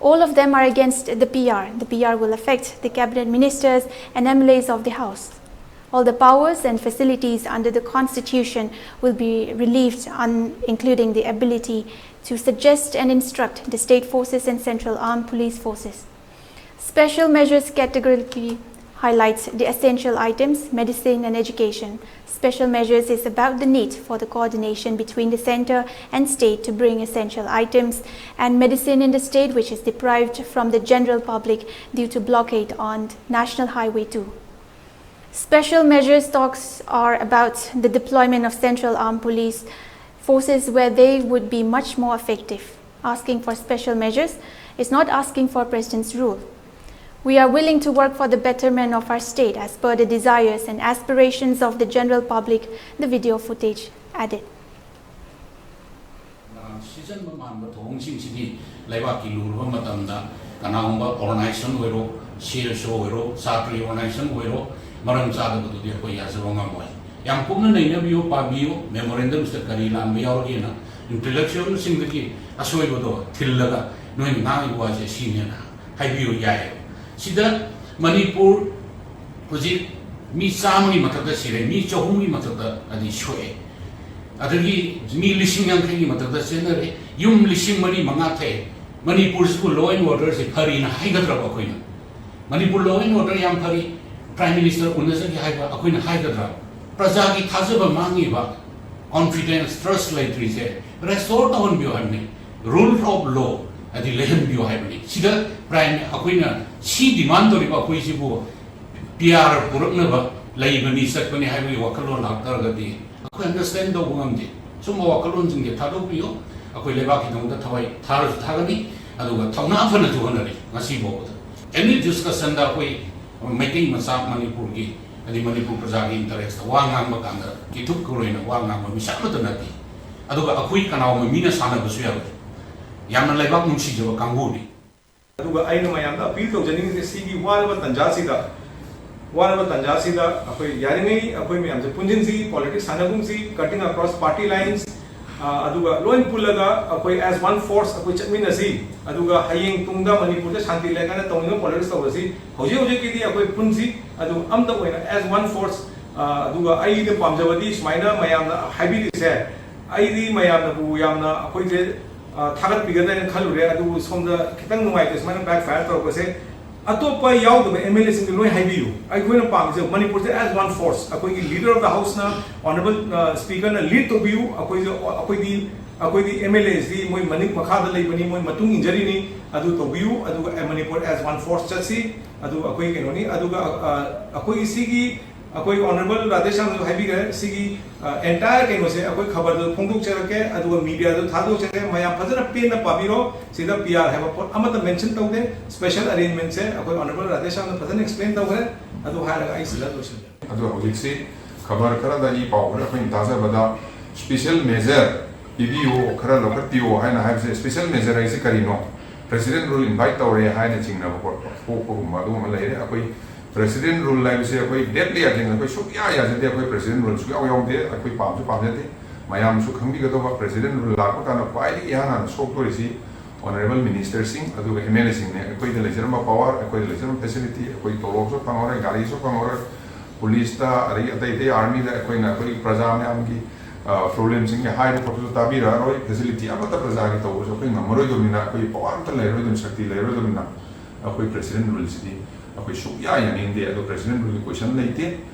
All of them are against the P R. The P R will affect the cabinet ministers and M L As of the House. All the powers and facilities under the Constitution will be relieved, un- including the ability to suggest and instruct the state forces and central armed police forces. Special measures categorically highlights the essential items, medicine and education. Special measures is about the need for the coordination between the center and state to bring essential items and medicine in the state which is deprived from the general public due to blockade on National Highway two. Special measures talks are about the deployment of Central Armed Police forces where they would be much more effective. Asking for special measures is not asking for President's rule. We are willing to work for the betterment of our state as per the desires and aspirations of the general public, the video footage added. ꯁꯤꯖꯟꯕ ꯃꯥꯟꯕ ꯊꯧꯑꯣꯡꯁꯤꯡꯁꯤꯗꯤ ꯂꯩꯕꯥꯛꯀꯤ ꯂꯨꯔꯕ ꯃꯇꯝꯗ ꯀꯅꯥꯒꯨꯝꯕ organisation ꯑꯣꯏꯔꯣ, C S ꯑꯣ ꯑꯣꯏꯔꯣ, ꯁꯥꯇ꯭ꯔꯒꯤ organisation ꯑꯣꯏꯔꯣ, ꯃꯔꯝ ꯆꯥꯗꯕꯗꯨꯗꯤ ꯑꯩꯈꯣꯏ ꯌꯥꯖꯕ ꯉꯝꯃꯣꯏ꯫ ꯌꯥꯝ ꯀꯨꯞꯅ ꯅꯩꯅꯕꯤꯌꯨ, ꯄꯥꯕꯤꯌꯨ, ꯃꯦꯃꯣꯔꯦꯟꯗꯝꯁꯤꯗ ꯀꯔꯤ ꯂꯥꯟꯕ ꯌꯥꯎꯔꯒꯦꯅ ꯏꯟꯇꯦꯂꯦꯛꯆꯨꯋꯦꯜꯁꯤꯡꯗꯒꯤ ꯑꯁꯣꯏꯕꯗꯣ ꯊꯤꯜꯂꯒ ꯅꯣꯏꯅ ꯉꯥꯡꯉꯤꯕ ꯋꯥꯁꯦ ꯁꯤꯅꯦꯅ ꯍꯥꯏꯕꯤꯌꯨ ꯌꯥꯏ꯫ ꯁꯤꯗ ꯃꯅꯤꯄꯨꯔ ꯍꯧꯖꯤꯛ ꯃꯤ ꯆꯥꯝꯃꯒꯤ ꯃꯊꯛꯇ ꯁꯤꯔꯦ, ꯃꯤ ꯆꯍꯨꯝꯒꯤ ꯃꯊꯛꯇ ꯑꯗꯤ ꯁꯣꯛꯑꯦ, ꯑꯗꯒꯤ ꯃꯤ ꯂꯤꯁꯤꯡ ꯌꯥꯡꯈꯩꯒꯤ ꯃꯊꯛꯇ ꯆꯦꯟꯅꯔꯦ, ꯌꯨꯝ ꯂꯤꯁꯤꯡ ꯃꯔꯤ ꯃꯉꯥ ꯊꯛꯑꯦ꯫ ꯃꯅꯤꯄꯨꯔꯁꯤꯕꯨ law and orderꯁꯦ ꯐꯔꯤꯅ ꯍꯥꯏꯒꯗ꯭ꯔꯕ ꯑꯩꯈꯣꯏꯅ? ꯃꯅꯤꯄꯨꯔ law and order ꯌꯥꯝ ꯐꯔꯤ, Prime Minister ꯎꯅꯖꯒꯦ ꯍꯥꯏꯕ ꯑꯩꯈꯣꯏꯅ ꯍꯥꯏꯒꯗ꯭ꯔꯥ? ꯄ꯭ꯔꯖꯥꯒꯤ ꯊꯥꯖꯕ ꯃꯥꯡꯉꯤꯕ, confidence, trust ꯂꯩꯇ꯭ꯔꯤꯁꯦ restore ꯇꯧꯍꯟꯕꯤꯌꯨ ꯍꯥꯏꯕꯅꯤ, rule of law ꯑꯗꯤ ꯂꯩꯍꯟꯕꯤꯌꯨ ꯍꯥꯏꯕꯅꯤ꯫ ꯁꯤꯗ Prime ꯑꯩꯈꯣꯏꯅ ꯁꯤ demand ꯇꯧꯔꯤꯕ ꯑꯩꯈꯣꯏꯁꯤꯕꯨ P R ꯄꯨꯔꯛꯅꯕ ꯂꯩꯕꯅꯤ, ꯆꯠꯄꯅꯤ ꯍꯥꯏꯕꯒꯤ ꯋꯥꯈꯜꯂꯣꯟ ꯂꯥꯛꯇ꯭ꯔꯒꯗꯤ ꯑꯩꯈꯣꯏ understand ꯇꯧꯕ ꯉꯝꯗꯦ꯫ ꯁꯨꯝꯕ ꯋꯥꯈꯜꯂꯣꯟꯁꯤꯡꯁꯦ ꯊꯥꯗꯣꯛꯄꯤꯌꯨ꯫ ꯑꯩꯈꯣꯏ ꯂꯩꯕꯥꯛꯀꯤꯗꯃꯛꯇ ꯊꯋꯥꯏ ꯊꯥꯔꯁꯨ ꯊꯥꯒꯅꯤ, ꯑꯗꯨꯒ ꯊꯧꯅꯥ ꯐꯅꯁꯨ ꯍꯣꯠꯅꯔꯤ꯫ ꯉꯁꯤ ꯐꯥꯎꯕꯗ any discussionꯗ ꯑꯩꯈꯣꯏ ꯃꯩꯇꯩ ꯃꯆꯥ ꯃꯅꯤꯄꯨꯔꯒꯤ, ꯑꯗꯩ ꯃꯅꯤꯄꯨꯔ ꯄ꯭ꯔꯖꯥꯒꯤ interestꯇ ꯋꯥ ꯉꯥꯡꯕ ꯀꯥꯟꯗ ꯀꯤꯊꯨꯞ ꯈꯨꯔꯣꯏꯅ ꯋꯥ ꯉꯥꯡꯕ ꯃꯤꯁꯛ ꯑꯃꯠꯇ ꯅꯠꯇꯦ꯫ ꯑꯗꯨꯒ ꯑꯩꯈꯣꯏ ꯀꯅꯥꯒꯨꯝꯕ ꯃꯤꯅ ꯁꯥꯟꯅꯕꯁꯨ ꯌꯥꯔꯣꯏ꯫ ꯌꯥꯝꯅ ꯂꯩꯕꯥꯛ ꯅꯨꯡꯁꯤꯖꯕ ꯀꯥꯡꯕꯨꯅꯤ꯫ ꯑꯗꯨꯒ ꯑꯩꯅ ꯃꯌꯥꯝꯗ appeal ꯇꯧꯖꯅꯤꯡꯉꯤꯁꯦ, ꯁꯤꯒꯤ ꯋꯥꯔꯕ ꯇꯥꯟꯖꯥꯁꯤꯗ, ꯋꯥꯔꯕ ꯇꯥꯟꯖꯥꯁꯤꯗ ꯑꯩꯈꯣꯏ ꯌꯥꯔꯤꯉꯩ ꯑꯩꯈꯣꯏ ꯃꯌꯥꯝꯁꯦ ꯄꯨꯟꯁꯤꯟꯁꯤ, politics ꯁꯥꯟꯅꯒꯨꯝꯁꯤ, cutting across party lines, ꯑ, ꯑꯗꯨꯒ ꯂꯣꯏ ꯄꯨꯜꯂꯒ ꯑꯩꯈꯣꯏ as one force ꯑꯩꯈꯣꯏ ꯆꯠꯃꯤꯟꯅꯁꯤ꯫ ꯑꯗꯨꯒ ꯍꯌꯦꯡ ꯇꯨꯡꯗ ꯃꯅꯤꯄꯨꯔꯗ ꯁꯥꯟꯇꯤ ꯂꯩꯔꯀꯥꯟꯗ ꯇꯧꯅꯤꯡꯕ politics ꯇꯧꯔꯁꯤ꯫ ꯍꯧꯖꯤꯛ ꯍꯧꯖꯤꯛꯀꯤꯗꯤ ꯑꯩꯈꯣꯏ ꯄꯨꯟꯁꯤ, ꯑꯗꯨ ꯑꯝꯇ ꯑꯣꯏꯅ as one force꯫ ꯑ, ꯑꯗꯨꯒ ꯑꯩꯅ ꯄꯥꯝꯖꯕꯗꯤ ꯁꯨꯃꯥꯏꯅ ꯃꯌꯥꯝꯅ ꯍꯥꯏꯕꯤꯔꯤꯁꯦ, ꯑꯩꯗꯤ ꯃꯌꯥꯝꯅꯕꯨ ꯌꯥꯝꯅ ꯑꯩꯈꯣꯏꯁꯦ, ꯑ, ꯊꯥꯒꯠꯄꯤꯒꯗ꯭ꯔꯥ ꯍꯥꯏꯅ ꯈꯜꯂꯨꯔꯦ, ꯑꯗꯨꯕꯨ ꯁꯣꯝꯗ ꯈꯤꯇꯪ ꯅꯨꯡꯉꯥꯏꯇꯦ ꯁꯨꯃꯥꯏꯅ backfire ꯇꯧꯔꯛꯄꯁꯦ꯫ ꯑꯇꯣꯞꯄ ꯌꯥꯎꯗꯕ M L A ꯁꯤꯡꯗꯨ ꯂꯣꯏ ꯍꯥꯏꯕꯤꯌꯨ꯫ ꯑꯩꯈꯣꯏꯅ ꯄꯥꯝꯃꯤꯁꯦ ꯃꯅꯤꯄꯨꯔꯁꯦ as one force, ꯑꯩꯈꯣꯏꯒꯤ leader of the houseꯅ, honourable, ꯑ, speakerꯅ lead ꯇꯧꯕꯤꯌꯨ꯫ ꯑꯩꯈꯣꯏꯁꯨ, ꯑꯩꯈꯣꯏꯗꯤ, ꯑꯩꯈꯣꯏꯗꯤ M L Aꯁꯤ ꯃꯣꯏ ꯃꯅꯤꯡ ꯃꯈꯥꯗ ꯂꯩꯕꯅꯤ, ꯃꯣꯏ ꯃꯇꯨꯡ ꯏꯟꯖꯔꯤꯅꯤ꯫ ꯑꯗꯨ ꯇꯧꯕꯤꯌꯨ, ꯑꯗꯨꯒ ꯃꯅꯤꯄꯨꯔ as one force ꯆꯠꯁꯤ꯫ ꯑꯗꯨ ꯑꯩꯈꯣꯏ ꯀꯩꯅꯣꯅꯤ꯫ ꯑꯗꯨꯒ ꯑ, ꯑꯩꯈꯣꯏꯒꯤ ꯁꯤꯒꯤ ꯑꯩꯈꯣꯏ Honourable ꯔꯥꯙꯦꯁ꯭ꯌꯥꯝꯅꯁꯨ ꯍꯥꯏꯕꯤꯈ꯭ꯔꯦ, ꯁꯤꯒꯤ ꯑꯦꯟꯇꯥꯌꯔ ꯀꯩꯅꯣꯁꯦ ꯑꯩꯈꯣꯏ ꯈꯕꯔꯗ ꯐꯣꯡꯗꯣꯛꯆꯔꯛꯀꯦ, ꯑꯗꯨꯒ ꯃꯤꯗꯤꯌꯥꯗ ꯊꯥꯗꯣꯛꯆꯔꯛꯀꯦ꯫ ꯃꯌꯥꯝ ꯐꯖꯅ ꯄꯦꯟꯅ ꯄꯥꯕꯤꯔꯣ꯫ ꯁꯤꯗ ꯄꯤ ꯑꯥꯔ ꯍꯥꯏꯕ ꯄꯣꯠ ꯑꯃꯠꯇ ꯃꯦꯟꯁꯟ ꯇꯧꯗꯦ꯫ ꯁ꯭ꯄꯦꯁꯦꯜ ꯑꯔꯦꯟꯖꯃꯦꯟꯁꯦ ꯑꯩꯈꯣꯏ Honourable ꯔꯥꯙꯦꯁ꯭ꯌꯥꯝꯅ ꯐꯖꯅ ꯑꯦꯛꯁꯄ꯭ꯂꯦꯟ ꯇꯧꯈ꯭ꯔꯦ꯫ ꯑꯗꯨ ꯍꯥꯏꯔꯒ ꯑꯩ ꯁꯤꯗ ꯂꯣꯏꯁꯤꯟꯖꯔꯦ꯫ ꯑꯗꯣ ꯍꯧꯖꯤꯛꯁꯤ ꯈꯕꯔ ꯈꯔꯗꯒꯤ ꯄꯥꯎ ꯈꯔ ꯑꯩꯈꯣꯏꯅ ꯇꯥꯖꯕꯗ, ꯁ꯭ꯄꯦꯁꯦꯜ ꯃꯦꯖꯔ ꯄꯤꯕꯤꯌꯨ, ꯈꯔ ꯂꯧꯈꯠꯄꯤꯌꯨ ꯍꯥꯏꯅ ꯍꯥꯏꯕꯁꯦ, ꯁ꯭ꯄꯦꯁꯦꯜ ꯃꯦꯖꯔ ꯍꯥꯏꯁꯦ ꯀꯔꯤꯅꯣ? ꯄ꯭ꯔꯦꯁꯤꯗꯦꯟ ꯔꯨꯜ ꯏꯟꯚꯥꯏꯠ ꯇꯧꯔꯦ ꯍꯥꯏꯅ ꯆꯤꯡꯅꯕ ꯈꯣꯠꯄ ꯊꯣꯛꯄꯒꯨꯝꯕ ꯑꯗꯨꯒꯨꯝꯕ ꯂꯩꯔꯦ꯫ ꯑꯩꯈꯣꯏ ꯄ꯭ꯔꯦꯁꯤꯗꯦꯟ ꯔꯨꯜ ꯍꯥꯏꯕꯁꯦ ꯑꯩꯈꯣꯏ ꯗꯦꯠꯂꯤ ꯑꯦꯖꯦꯟꯗꯥ, ꯑꯩꯈꯣꯏ ꯁꯨꯛꯌꯥ ꯌꯥꯖꯗꯦ꯫ ꯑꯩꯈꯣꯏ ꯄ꯭ꯔꯦꯁꯤꯗꯦꯟ ꯔꯨꯜ ꯁꯨꯛꯌꯥꯎ ꯌꯥꯎꯗꯦ꯫ ꯑꯩꯈꯣꯏ ꯄꯥꯝꯁꯨ ꯄꯥꯝꯖꯗꯦ꯫ ꯃꯌꯥꯝꯁꯨ ꯈꯪꯕꯤꯒꯗꯧꯕ, ꯄ꯭ꯔꯦꯁꯤꯗꯦꯟ ꯔꯨꯜ ꯂꯥꯛꯄ ꯀꯥꯟꯗ ꯈ꯭ꯋꯥꯏꯗꯒꯤ ꯏꯍꯥꯟ ꯍꯥꯟꯅ ꯁꯣꯛꯇꯣꯔꯤꯁꯤ ꯑꯣꯅꯔꯦꯕꯜ ꯃꯤꯅꯤꯁꯇꯔꯁꯤꯡ ꯑꯗꯨꯒ ꯑꯦꯝ ꯑꯦꯜ ꯑꯦꯁꯤꯡꯅꯦ꯫ ꯑꯩꯈꯣꯏꯗ ꯂꯩꯖꯔꯝꯕ ꯄꯋꯥꯔ, ꯑꯩꯈꯣꯏꯗ ꯂꯩꯖꯔꯝꯕ ꯐꯦꯁꯤꯂꯤꯇꯤ, ꯑꯩꯈꯣꯏ ꯇꯣꯂꯣꯞꯁꯨ ꯐꯪꯍꯧꯔꯦ, ꯒꯥꯔꯤꯁꯨ ꯐꯪꯍꯧꯔꯦ, ꯄꯨꯂꯤꯁꯇ ꯑꯗꯒꯤ ꯑꯇꯩ ꯑꯇꯩ ꯑꯥꯔꯃꯤꯗ ꯑꯩꯈꯣꯏꯅ ꯑꯩꯈꯣꯏ ꯄ꯭ꯔꯖꯥ ꯃꯌꯥꯝꯒꯤ ꯄ꯭ꯔꯣꯕ꯭ꯂꯦꯝꯁꯤꯡꯒꯤ ꯍꯥꯏꯕ ꯈꯣꯠꯄꯁꯨ ꯇꯥꯕꯤꯔꯛꯑꯔꯣꯏ꯫ ꯐꯦꯁꯤꯂꯤꯇꯤ ꯑꯃꯠꯇ ꯄ꯭ꯔꯖꯥꯒꯤ ꯇꯧꯕꯁꯨ ꯑꯩꯈꯣꯏ ꯉꯝꯃꯔꯣꯏꯗꯕꯅꯤꯅ, ꯑꯩꯈꯣꯏ ꯄꯋꯥꯔ ꯑꯝꯇ ꯂꯩꯔꯔꯣꯏꯗꯕꯅꯤ, ꯁꯛꯇꯤ ꯂꯩꯔꯔꯣꯏꯗꯕꯅꯤꯅ, ꯑꯩꯈꯣꯏ ꯄ꯭ꯔꯦꯁꯤꯗꯦꯟ ꯔꯨꯜꯁꯤꯗꯤ ꯑꯩꯈꯣꯏ ꯁꯨꯛꯌꯥ ꯌꯥꯅꯤꯡꯗꯦ꯫ ꯑꯗꯣ ꯄ꯭ꯔꯦꯁꯤꯗꯦꯟ ꯔꯨꯜꯒꯤ ꯀꯣꯏꯁꯟ ꯂꯩꯇꯦ꯫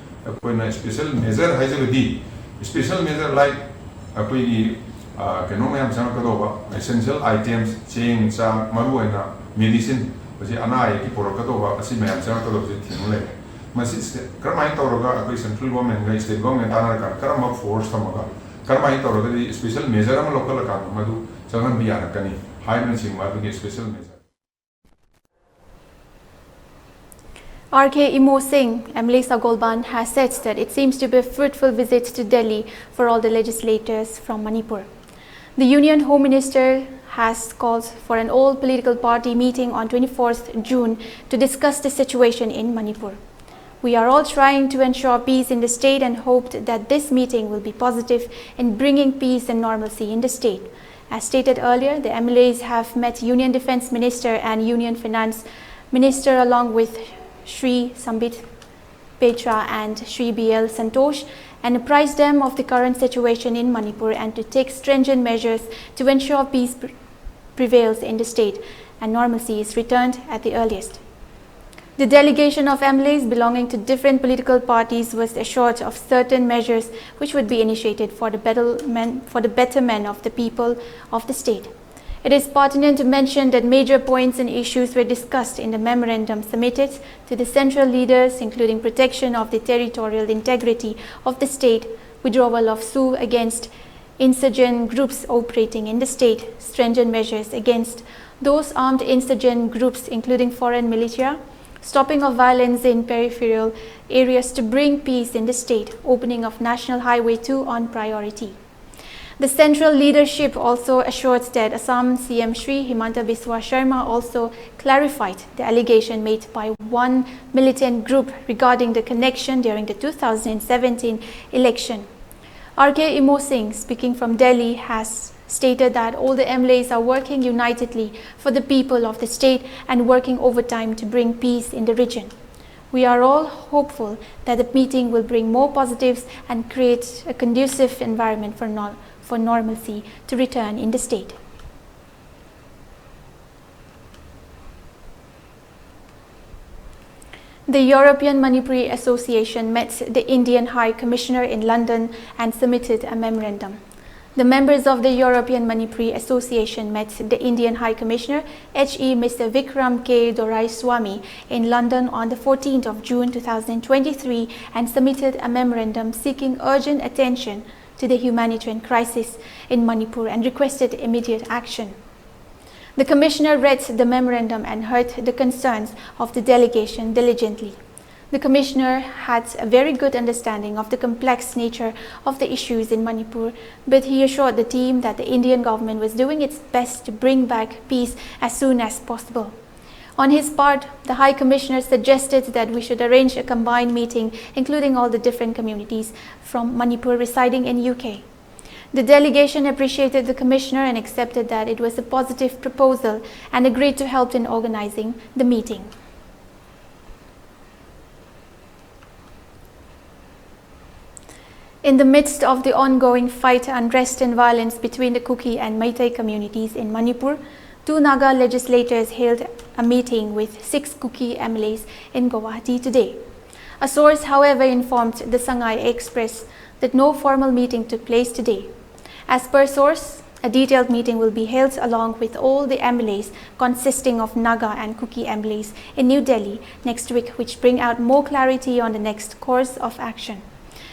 ꯑꯩꯈꯣꯏꯅ ꯁ꯭ꯄꯦꯁꯦꯜ ꯃꯦꯖꯔ ꯍꯥꯏꯖꯕꯗꯤ, ꯁ꯭ꯄꯦꯁꯦꯜ ꯃꯦꯖꯔ ꯂꯥꯏꯛ ꯑꯩꯈꯣꯏꯒꯤ ꯑ, ꯀꯩꯅꯣ ꯃꯌꯥꯝ ꯆꯪꯉꯛꯀꯗꯧꯕ, ꯑꯦꯁꯦꯟꯁꯤꯌꯦꯜ ꯑꯥꯏꯇꯦꯝꯁ, ꯆꯦꯡ, ꯆꯥꯛ, ꯃꯔꯨꯑꯣꯏꯅ ꯃꯦꯗꯤꯁꯤꯟ, ꯍꯧꯖꯤꯛ ꯑꯅꯥ ꯑꯌꯦꯛꯀꯤ ꯄꯨꯔꯛꯀꯗꯧꯕ, ꯑꯁꯤ ꯃꯌꯥꯝ ꯆꯪꯉꯛꯀꯗꯧꯕꯁꯦ ꯊꯤꯡꯕ ꯂꯩꯔꯦ꯫ ꯃꯁꯤ ꯁ꯭ꯇꯦ-, ꯀꯔꯝꯍꯥꯏꯅ ꯇꯧꯔꯒ ꯑꯩꯈꯣꯏ ꯁꯦꯟꯇ꯭ꯔꯦꯜ ꯒꯣꯔꯃꯦꯟꯒ ꯁ꯭ꯇꯦꯠ ꯒꯣꯔꯃꯦꯟ ꯇꯥꯟꯅꯔꯀꯥꯟꯗ ꯀꯔꯝꯕ ꯐꯣꯔꯁ ꯊꯝꯃꯒ ꯀꯔꯝꯍꯥꯏꯅ ꯇꯧꯔꯒꯗꯤ ꯁ꯭ꯄꯦꯁꯦꯜ ꯃꯦꯖꯔ ꯑꯃ ꯂꯧꯈꯠꯂꯀꯥꯟꯗ ꯃꯗꯨ ꯆꯪꯍꯟꯕ ꯌꯥꯔꯛꯀꯅꯤ ꯍꯥꯏꯕꯅꯆꯤꯡꯕ ꯑꯗꯨꯒꯤ special major. R K Imo Singh, M L A Sagolband, has said that it seems to be a fruitful visit to Delhi for all the legislators from Manipur. The Union Home Minister has called for an all political party meeting on twenty-fourth June to discuss the situation in Manipur. We are all trying to ensure peace in the state and hoped that this meeting will be positive in bringing peace and normalcy in the state. As stated earlier, the M L As have met Union Defence Minister and Union Finance Minister along with Shri Sambit Petra and Shri B L Santosh and apprised them of the current situation in Manipur and to take stringent measures to ensure peace pre- prevails in the state and normalcy is returned at the earliest. The delegation of M L As belonging to different political parties was assured of certain measures which would be initiated for the betterment, for the betterment of the people of the state. It is pertinent to mention that major points and issues were discussed in the memorandum submitted to the central leaders, including protection of the territorial integrity of the state, withdrawal of sue against insurgent groups operating in the state, stringent measures against those armed insurgent groups, including foreign militia, stopping of violence in peripheral areas to bring peace in the state, opening of National Highway two on priority. The central leadership also assured that Assam C M Shri Himanta Biswa Sharma also clarified the allegation made by one militant group regarding the connection during the two thousand seventeen election. R K Imo Singh, speaking from Delhi, has stated that all the M L As are working unitedly for the people of the state and working overtime to bring peace in the region. We are all hopeful that the meeting will bring more positives and create a conducive environment for, nor- for normalcy to return in the state. The European Manipuri Association met the Indian High Commissioner in London and submitted a memorandum. The members of the European Manipuri Association met the Indian High Commissioner H E Mister Vikram K Doraiswamy in London on the fourteenth of June two thousand twenty-three and submitted a memorandum seeking urgent attention to the humanitarian crisis in Manipur and requested immediate action. The commissioner read the memorandum and heard the concerns of the delegation diligently. The commissioner had a very good understanding of the complex nature of the issues in Manipur, but he assured the team that the Indian government was doing its best to bring back peace as soon as possible. On his part, the High Commissioner suggested that we should arrange a combined meeting, including all the different communities from Manipur residing in U K. The delegation appreciated the commissioner and accepted that it was a positive proposal and agreed to help in organizing the meeting. In the midst of the ongoing fight, unrest and violence between the Kuki and Meitei communities in Manipur, two Naga legislators held a meeting with six Kuki M L As in Guwahati today. A source, however, informed the Sangai Express that no formal meeting took place today. As per source, A detailed meeting will be held along with all the M L As consisting of Naga and Kuki M L As in New Delhi next week, which bring out more clarity on the next course of action.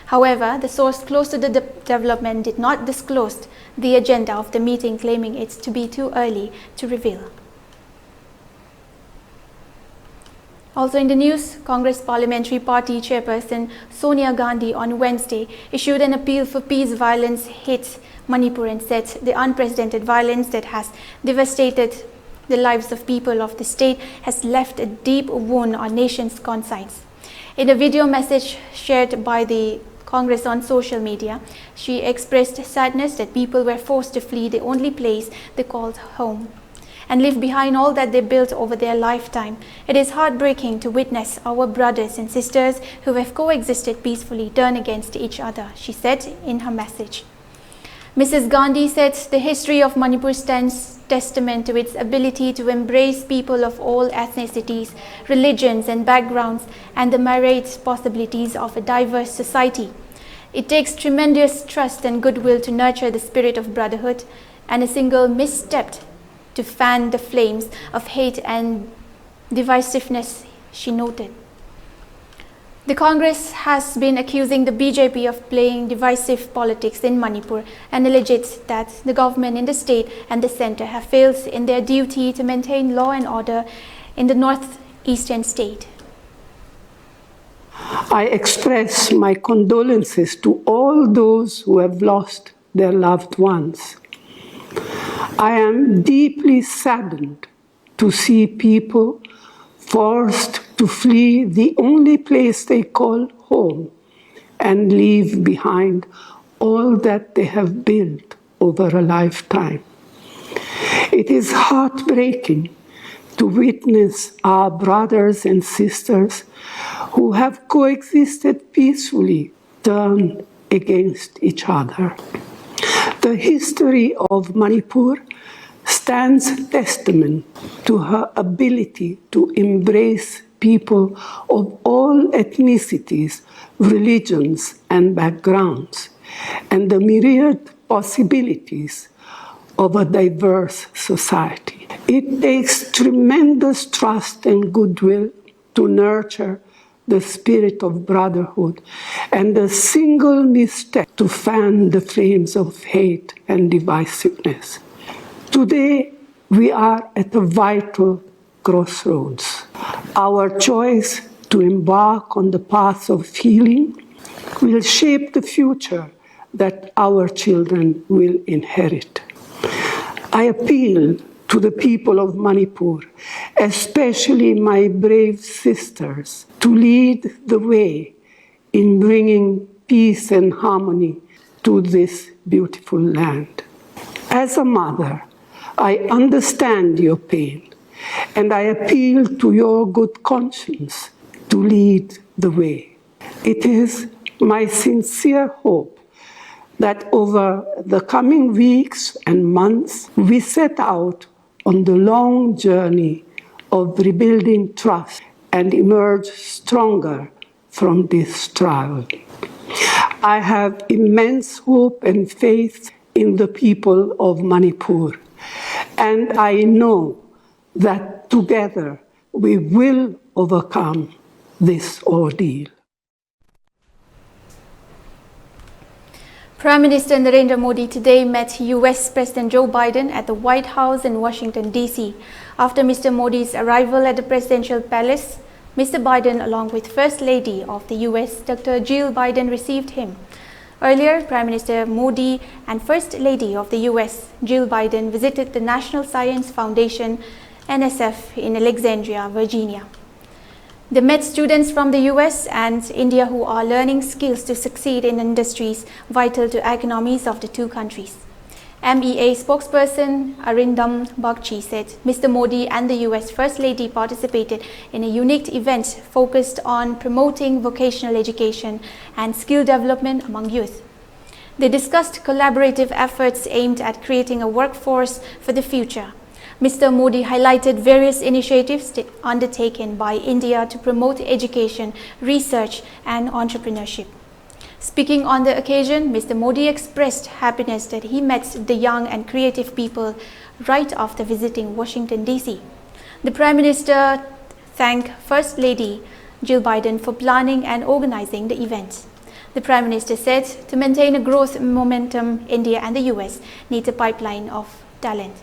However, the source close to the de- development did not disclose the agenda of the meeting, claiming it to be too early to reveal. Also in the news, Congress Parliamentary Party Chairperson Sonia Gandhi on Wednesday issued an appeal for peace. Violence hits Manipur and said the unprecedented violence that has devastated the lives of people of the state has left a deep wound on nation's conscience. In a video message shared by the Congress on social media, she expressed sadness that people were forced to flee the only place they called home and leave behind all that they built over their lifetime. It is heartbreaking to witness our brothers and sisters who have coexisted peacefully turn against each other, she said in her message. Missus Gandhi said the history of Manipur stands testament to its ability to embrace people of all ethnicities, religions, and backgrounds, and the myriad possibilities of a diverse society. It takes tremendous trust and goodwill to nurture the spirit of brotherhood, and a single misstep to fan the flames of hate and divisiveness, she noted. The Congress has been accusing the B J P of playing divisive politics in Manipur and alleges that the government in the state and the center have failed in their duty to maintain law and order in the northeastern state. I express my condolences to all those who have lost their loved ones. I am deeply saddened to see people forced to flee the only place they call home and leave behind all that they have built over a lifetime. It is heartbreaking to witness our brothers and sisters who have coexisted peacefully turn against each other. The history of Manipur stands testament to her ability to embrace people of all ethnicities, religions, and backgrounds, and the myriad possibilities of a diverse society. It takes tremendous trust and goodwill to nurture the spirit of brotherhood and a single misstep to fan the flames of hate and divisiveness. Today, we are at a vital crossroads. Our choice to embark on the path of healing will shape the future that our children will inherit. I appeal to the people of Manipur, especially my brave sisters, to lead the way in bringing peace and harmony to this beautiful land. As a mother, I understand your pain, and I appeal to your good conscience to lead the way. It is my sincere hope that over the coming weeks and months, we set out on the long journey of rebuilding trust and emerge stronger from this trial. I have immense hope and faith in the people of Manipur, and I know that together we will overcome this ordeal. Prime Minister Narendra Modi today met U S President Joe Biden at the White House in Washington, D C. After Mister Modi's arrival at the presidential palace, Mister Biden, along with First Lady of the U S, Doctor Jill Biden, received him. Earlier, Prime Minister Modi and First Lady of the U S, Jill Biden, visited the National Science Foundation, N S F, in Alexandria, Virginia. They met students from the U S and India who are learning skills to succeed in industries vital to economies of the two countries. M E A spokesperson Arindam Bagchi said Mister Modi and the U S First Lady participated in a unique event focused on promoting vocational education and skill development among youth. They discussed collaborative efforts aimed at creating a workforce for the future. Mister Modi highlighted various initiatives t- undertaken by India to promote education, research, and entrepreneurship. Speaking on the occasion, Mister Modi expressed happiness that he met the young and creative people right after visiting Washington, D C. The Prime Minister thanked First Lady Jill Biden for planning and organizing the event. The Prime Minister said to maintain a growth momentum, India and the U S need a pipeline of talent.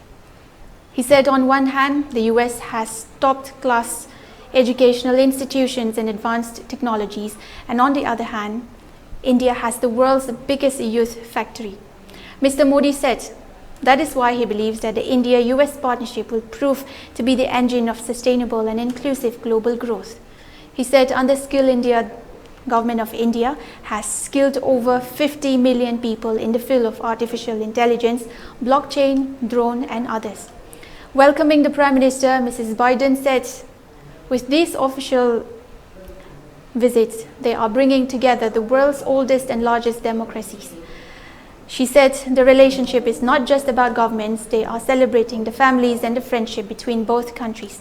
He said on one hand, the U S has top class educational institutions and advanced technologies, and on the other hand, India has the world's biggest youth factory. Mister Modi said that is why he believes that the India U S partnership will prove to be the engine of sustainable and inclusive global growth. He said under Skill India, Government of India has skilled over fifty million people in the field of artificial intelligence, blockchain, drone, and others. Welcoming the Prime Minister, Missus Biden said, with these official visits, they are bringing together the world's oldest and largest democracies. She said the relationship is not just about governments, they are celebrating the families and the friendship between both countries.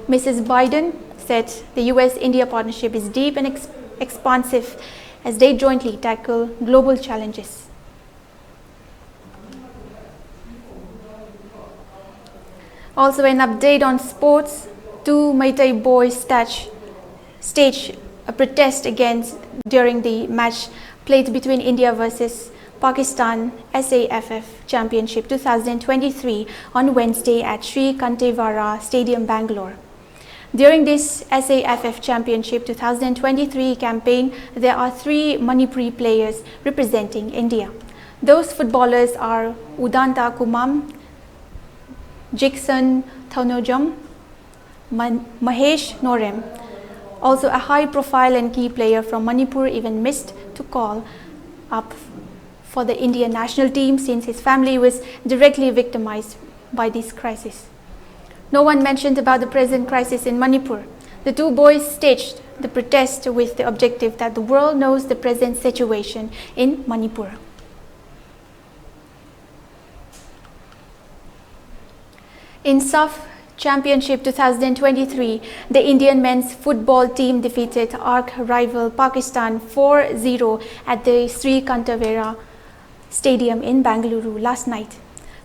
Missus Biden said the U S India partnership is deep and ex- expansive as they jointly tackle global challenges. Also, an update on sports. Two Meitei boys stage, stage a protest against during the match played between India versus Pakistan S A F F Championship two thousand twenty-three on Wednesday at Sri Kantevara Stadium, Bangalore. During this S A F F Championship two thousand twenty-three campaign, there are three Manipuri players representing India. Those footballers are Udanta Kumam, Jigson Thonojam, Man- Mahesh Norem. Also, a high profile and key player from Manipur even missed to call up for the Indian national team since his family was directly victimized by this crisis. No one mentioned about the present crisis in Manipur. The two boys staged the protest with the objective that the world knows the present situation in Manipur. In SAFF, Championship two thousand twenty-three, the Indian men's football team defeated arch-rival Pakistan four zero at the Sri Kantavera Stadium in Bengaluru last night.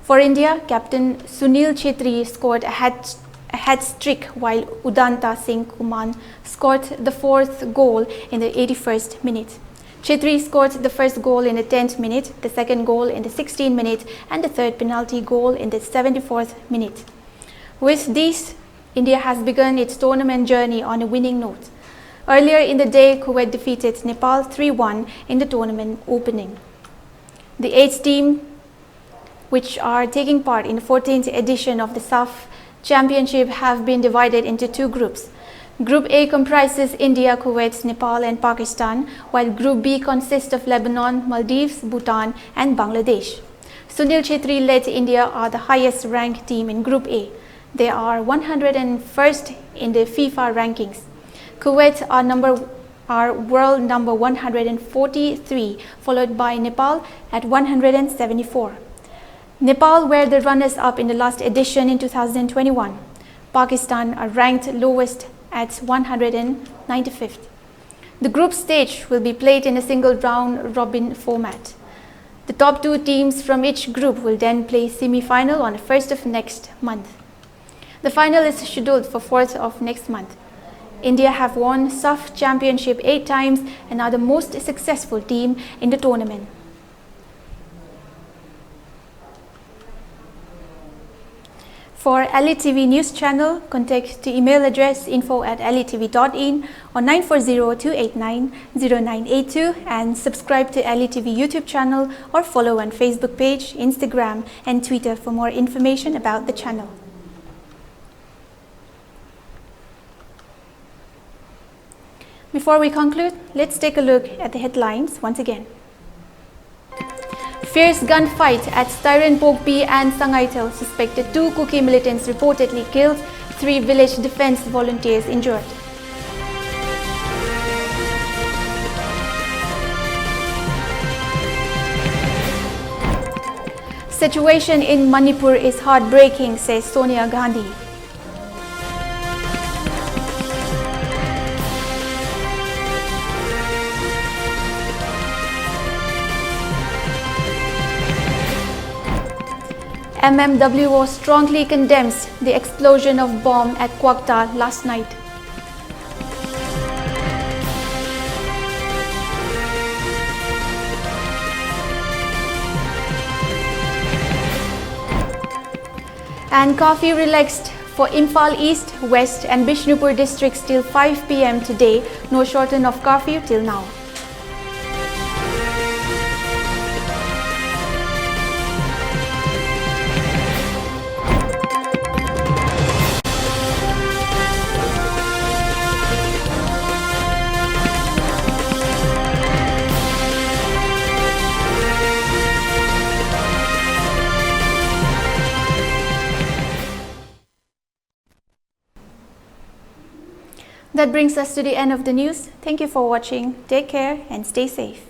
For India, captain Sunil Chhetri scored a hat, a hat trick, while Udanta Singh Kuman scored the fourth goal in the eighty-first minute. Chhetri scored the first goal in the tenth minute, the second goal in the sixteenth minute, and the third penalty goal in the seventy-fourth minute. With this, India has begun its tournament journey on a winning note. Earlier in the day, Kuwait defeated Nepal three one in the tournament opening. The eight teams which are taking part in the fourteenth edition of the SAFF Championship have been divided into two groups. Group A comprises India, Kuwait, Nepal, and Pakistan, while Group B consists of Lebanon, Maldives, Bhutan, and Bangladesh. Sunil Chhetri led India are the highest ranked team in Group A. They are one hundred and first in the FIFA rankings. Kuwait are number are world number one hundred and forty-three, followed by Nepal at one hundred and seventy-four. Nepal were the runners-up in the last edition in two thousand twenty-one. Pakistan are ranked lowest at one hundred and ninety-fifth. The group stage will be played in a single round robin format. The top two teams from each group will then play semi-final on the first of next month. The final is scheduled for fourth of next month. India have won SAFF Championship eight times and are the most successful team in the tournament. For L E T V News Channel, contact the email address info at L E T V dot in or nine four zero two eight nine zero nine eight two and subscribe to L E T V YouTube channel or follow on Facebook page, Instagram, and Twitter for more information about the channel. Before we conclude, let's take a look at the headlines once again. Fierce gunfight at Styron Pokpi and Sangaithel. Suspected two Kuki militants reportedly killed, three village defense volunteers injured. Situation in Manipur is heartbreaking, says Sonia Gandhi. M M W O strongly condemns the explosion of bomb at Kwakta last night. And curfew relaxed for Imphal East, West and Bishnupur districts till five p m today. No shorten of curfew till now. That brings us to the end of the news. Thank you for watching. Take care and stay safe.